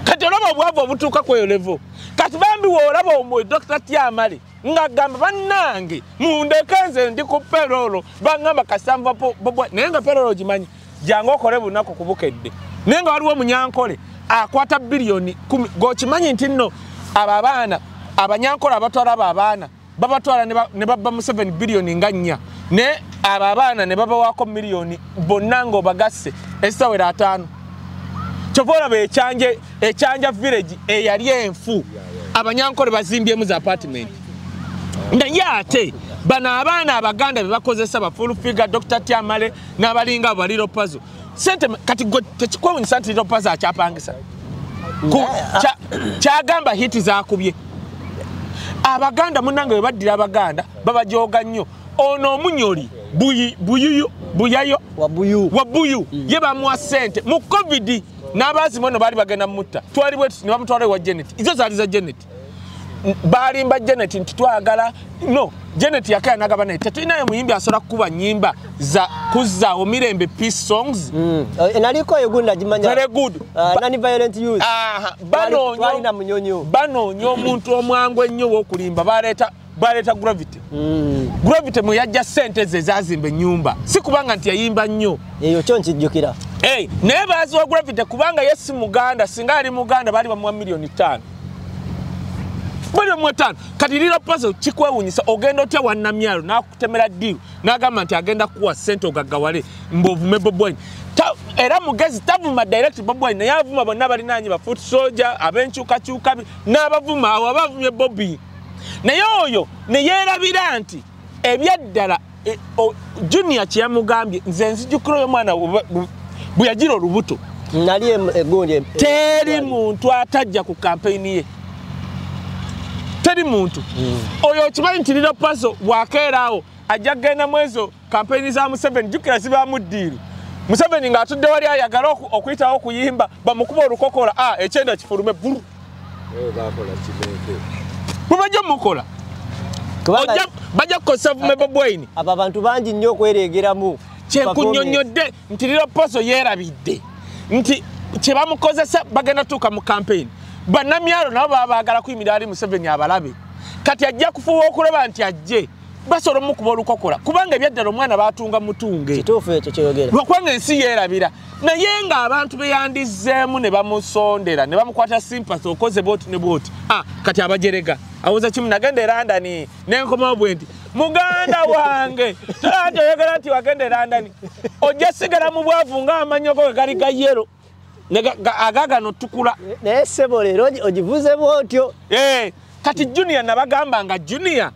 Kati olaba obwavu obutuuka ku eyo level. Kati bambi w'olaba omwe Dr. Tiamale ng'agamba bannange mundeke nze ndi ku payroll baŋŋamba kasita nva Bobi Wine naye nga payroll ogimanyi jangu okole bunaku ku Bukedde. Naye nga waliwo Omunyankole akwata biliyoni 10 g'okimanyi nti nno abo abaana Abanyankole abatwala abo abaana babatwala ne babba Museveni biliyoni nga 4 ne abo abaana ne babawaako miliyoni bonna ng'obagasse ezitawera 5. Kyova olaba Ekyanja village eyali enfu Abanyankole bazimbyemu za apartment. Naye ate bano abaana Abaganda be bakozesa ba full figure Dr. Tiamale n'abalinga abo Liro Pazo sente kati gwe tekikwewuunyisa nti Liro Pazo akyapangisa. Kyagamba hiti zaakubye. Abaganda munnange bwe baddira Abaganda babajooga nnyo. Ono omunyoli buyuyu buyayo wabuyu ye bamuwa ssente mu COVID n'abaazimu eno baali bagenda mutta twali bwe ne bamutwala ewa Janet. Ezo zaali za Janet. Balimba Janet nti twagala no Janet yakaya n'agamba naye tetulinayo muyimbi asobola kukuba nnyimba za kuzzaawo mirembe peace songs. Naliko eyo gimanya. Very good. Nani violent youth. Banoonya omuntu omwangu ennyo w'okulimba baleeta Gravity. Gravity mwe yajja ssente ze zaazimba ennyumba si kubanga nti yayimba nnyo. Eyo kyo nkijjukira. Naye baaziwa Gravity kubanga ye si Muganda singa ali Muganda baali bamuwa miliyoni 5. Milioni 5. Kati Liro Pazo kikwewuunyisa ogenda otya wa Namyalo n'akutemera ddiiru n'agamba nti agenda kuwa ssente ogaggawale ng'ovume Bobi Wine. Era mugezi tavuma direct Bobi Wine naye avuma bonna balinaanye ba foot soldier ab'enkyukakyuka n'abavuma awo abavumye Bobi. Naye oyo ne yeerabira nti ebyaddala Junior kye yamugambye nze nzijukira oyo mwana bwe yagira olubuto. Nali egundi teri muntu atajja ku kampeyini ye. Teri muntu. Oyo okimanyi nti Liro Pazo bw'akeera awo ajja kugenda mu ezo kampeyini za Museveni jjukira zibaamu ddiiru. Museveni ng'atudde wali ayagala okuyitawo okuyimba bamukuba olukokola ekyenda kifulume bulu. Bubajja mukola. Bajja kukozesa vume Bobi Wine. Abo abantu bangi nnyo okwereegeramu. Kyenkunnyonnyodde nti Lil Pazo yeerabidde nti kye bamukozesa bagenda tuuka mu campaign. Bannamyalo nabo baba baagala kuyimirira ali Museveni abalabe. Kati ajja kufuba okulaba nti ajje basobola omukuba olukokola kubanga ebyaddala omwana batunga mutunge. Kituufu ekyo kyeyogera. Lwakubanga ensi yeerabira naye ng'abantu be yandizzeemu ne bamusondera ne bamukwata sympathy okoze bwoti ne bwoti. Kati abajerega awoza kimu nagenda e London nenkomawo bwe nti muganda wange tolaba oyogera nti wagenda e London ojja sigala mu bwavu ng'amannyo go gali ga yellow agagano tukula. Naye ssebo leero ogivuze bw'otyo. Kati Junior nabagamba nga Junior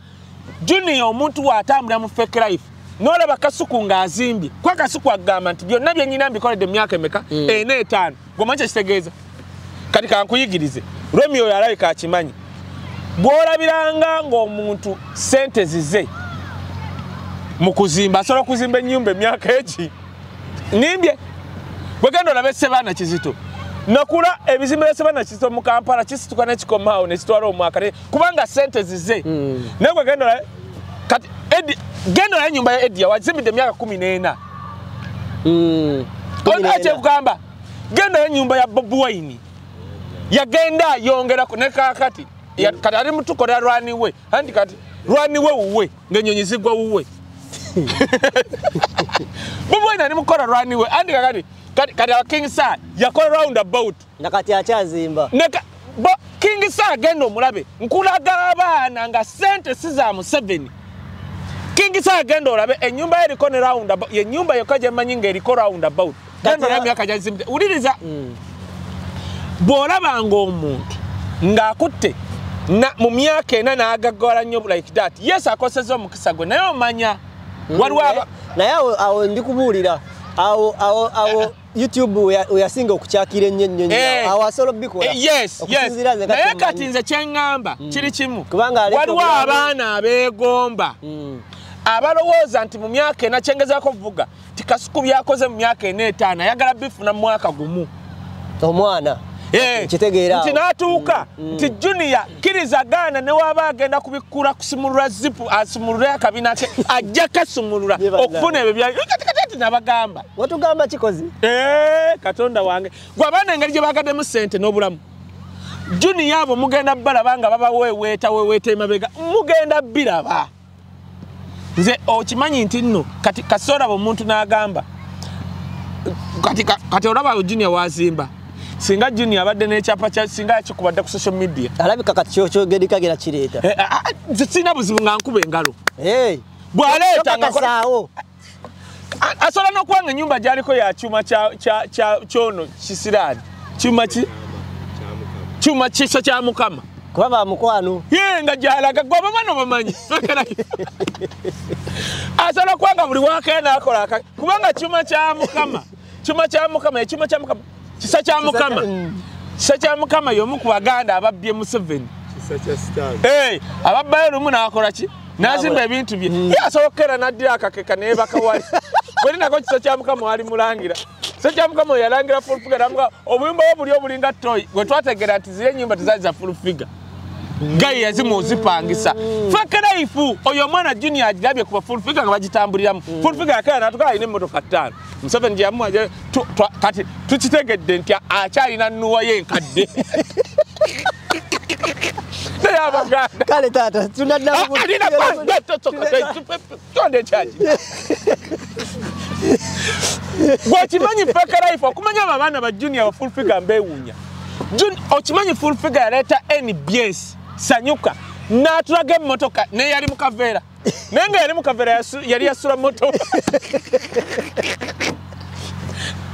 omuntu bw'atambulira mu fake life n'olaba Kasuku ng'azimbye kwa Kasuku agamba nti byonna bye nnyina mbikoledde mu myaka emeka 4 5 gwe kitegeeza. Kati kankuyigirize Romeo yalabika akimanyi bw'olabiranga ng'omuntu ssente zize mu kuzimba asobola okuzimba ennyumba emyaka egi nimbye bwegenda olabe Ssebaana Kizito nakula ebizimbe bya Ssebaana Kizito mu Kampala kisituka nekikomaawo nekitwala omwaka kubanga ssente zize. Naye bwegenda olabe kati Eddie genda olabe ennyumba ya Eddie wazimbidde emyaka 14. Kyekugamba genda olabe ennyumba ya Bobi Wine yagenda ayongerako ne kaakati kati ali mutukolera lwaniwe anti kati lwaniwe wuwe ng'ennyonyi zigwa wuwe. Bobi Wine ali mukola lwaniwe anti kakati kati King Saha yakola roundabout nakati akyazimba. King Saha genda omulabe nkulaga abaana nga ssente si za Museveni. King Saha genda olabe ennyumba ye eriko ne roundabout yennyumba yokka gye mmanyi ng'eriko roundabout. Genda olabe emyaka gy'azimbye. Wuliriza bw'olabanga omuntu ng'akutte mu myaka 4 n'agaggawala nnyo like that yes akosezza omukisa gwe naye omanya waliwo naye awo ndikubuulira awo YouTube weyasinga okukyakira ennyo ennyo nnyo awo asobola obikola. Yes. Naye kati nze kye ŋŋamba kiri kimu waliwo abaana abeegomba abalowooza nti mu myaka 4 kyengezaako okuvuga ti Kasuku byakoze mu myaka 4 5 ayagala bifuna mu mwaka gumu omwana kitegeera nti n'atuuka nti Junior kkiriza gaana ne waaba agenda kubikkula kusimulula zipu asumulule akabina ke ajja kasumulula okufuna ebyo bya kati nabagamba. Watugamba kikozi Katonda wange gwe abaana engeri gye baagaddemu ssente n'obulamu Junior abo mugenda balaba nga babaweeweeta weeweeta emabega mugenda biraba. Nze okimanyi nti nno kati kasoolaba omuntu n'agamba kati olaba Junior wazimba singa Junior abadde n'ekyapa kya singa yakikubadde ku social media alabika kati kyogedika gera kireeta. Nze sirina buzibu nga nkuba engalo bw'aleeta nga asobola n'okuba nga ennyumba gy'aliko ya kyuma kyono kisiraani kyuma ki kyuma kisa kya Mukama kuba ba mukwano ye nga gy'alaga gwe abaana obamanyi. Asobola okuba nga buli wakeera n'akola kubanga kyuma kya Mukama kyuma kya Mukama ekyuma kya Mukama kisa kya Mukama kisa kya Mukama y'omu ku Baganda ababbye Museveni ababbayo lumu n'akola ki n'azimba ebintu bye ye asobola okukeera n'addira akakeka neebaka wali bwe linako kisa kya Mukama wali mulangira. Kisa kya Mukama yalangira full figure namuga obuyumba bwe buli obulinga toyi gwe twategeera nti ziri ennyumba tezaali za full figure gayi yazimu ozipangisa. Fake life oyo omwana Junior agirabye kuba full figure nga bagitambuliramu. Full figure yakeera n'atuuka alina emmotoka 5 Museveni gye yamuwa kati tukitegedde nti akyalina nnuwa ye enkadde. Naye Abaganda kale taata tunaddamu gwekimanyi fake life okumanya abo abaana ba Junior ba full figure mbeewuunya. Okimanyi full figure yaleeta NBS Sanyuka n'atulaga emmotoka naye yali mu kaveera naye nga yali mu kaveera yali yasula moto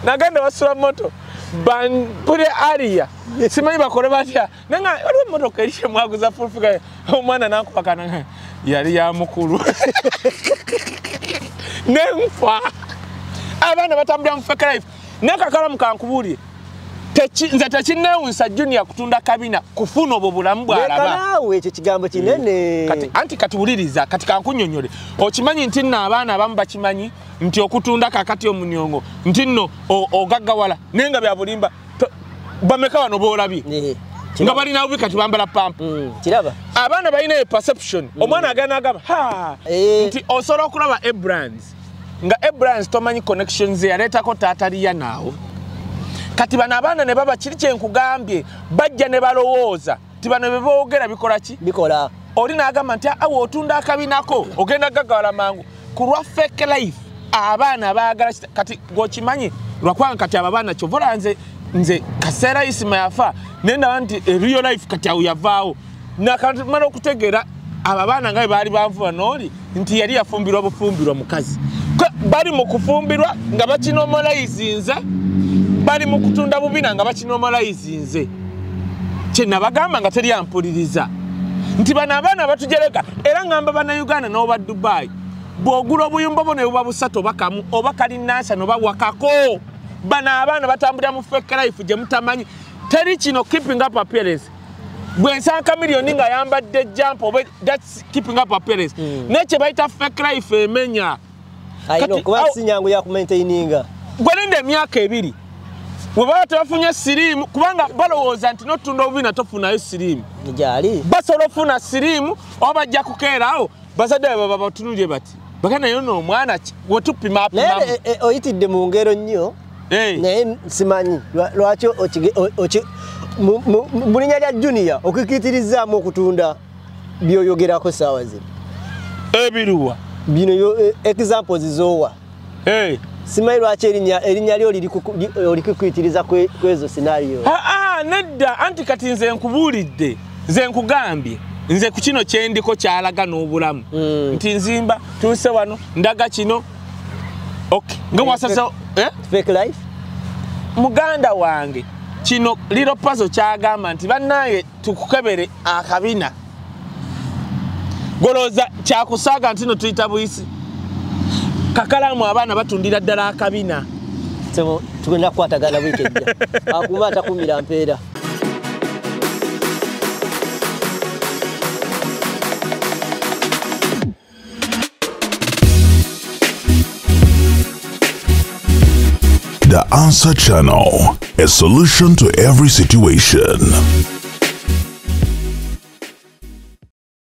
nagenda basula moto bampule aria simanyi bakole batya naye nga waliwo emmotoka eri kyemwaguza full figure omwana nankubakana yali ya mukulu nenfa abaana batambulira mu fake life. Naye kakalamu kankubuulire Nze tekinneewuunyisa Junior kutunda kabina kufuna obwo bulamu bw'alaba. Naawe ekyo kigambo kinene. Kati anti katuwuliriza, kati kankunnyonnyole. Okimanyi nti nno abaana abamu bakimanyi nti okutunda kakati omunyongo nti nno ogaggawala naye nga bya bulimba. Bameka bano b'olabye nga balina bubi kati bambala pampa. Kiraba abaana balina perception. Omwana agenda agamba ha nti osobola okulaba Ebrands nga Ebrands tomanyi connections yaleetako taataliya naawo. Kati bano abaana ne baba kiri kye nkugambye bajja ne balowooza nti bano bye boogera bikola ki? Bikola. Oli n'agamba nti awo otunda akabinako ogenda gaggawala mangu ku lwa fake life. Abaana baagala kati gw'okimanyi lwakubanga kati abo abaana kyova olaba nze kaseera Isima yafa naye ndaba nti real life kati awo yavaawo nakamala okutegeera abo abaana nga bwe baali banvuba n'oli nti yali yafumbirwa bufumbirwa mukazi. Bali mu kufumbirwa nga bakinomalizinze, bali mu kutunda bubina nga bakinomalizinze. Kye nabagamba nga teri ampuliriza nti bano abaana batujereka. Era ngamba bannayuganda n'oba Dubai bw'ogula obuyumba bwo ne buba busatu oba kamu oba kalinansa noba wakako, bano abaana batambulira mu fake life gye mutamanyi. Teri kino keeping up appearance. Bwe nsanka miliyoni nga yambadde jump oba that's keeping up appearance. Naye kye bayita fake life emenya. Kuba si nyangu ya kumaintaininga. Gwe linda emyaka 2 bwe baba tebafunye siriimu, kubanga balowooza nti n'otunda obubina tofunayo siriimu. Gyali basobola ofuna siriimu oba bajja kukeerawo bazadde baabwe babatunulire bati baga naye ono omwana wetupimapimamu. Naye oyitidde mu ngero nnyo naye simanyi lwaki mu linnya lya Junior okukkirizaamu okutunda by'oyogerako ssaawa zino. Ebiruwa bino examples z'owa. Simanyi lwaki erinnya lyo olikukitiriza kwezo scenario. Nedda anti kati nze nkubuulidde, nze nkugambye nze ku kino kyendiko kyalaga n'obulamu nti nzimba tuuse wano ndaga kino. Okay, nga wasazeewo fake life. Muganda wange kino Lil Pazo kyagamba nti bannange tukukebere akabina golooza kyakusaaga nti no tuyita buyisi. Kakalamu abaana batundira ddala akabina. Tugenda kukwatagana wiiki ejja. Akuuma atakuumira mpeera. The Answer Channel, a solution to every situation.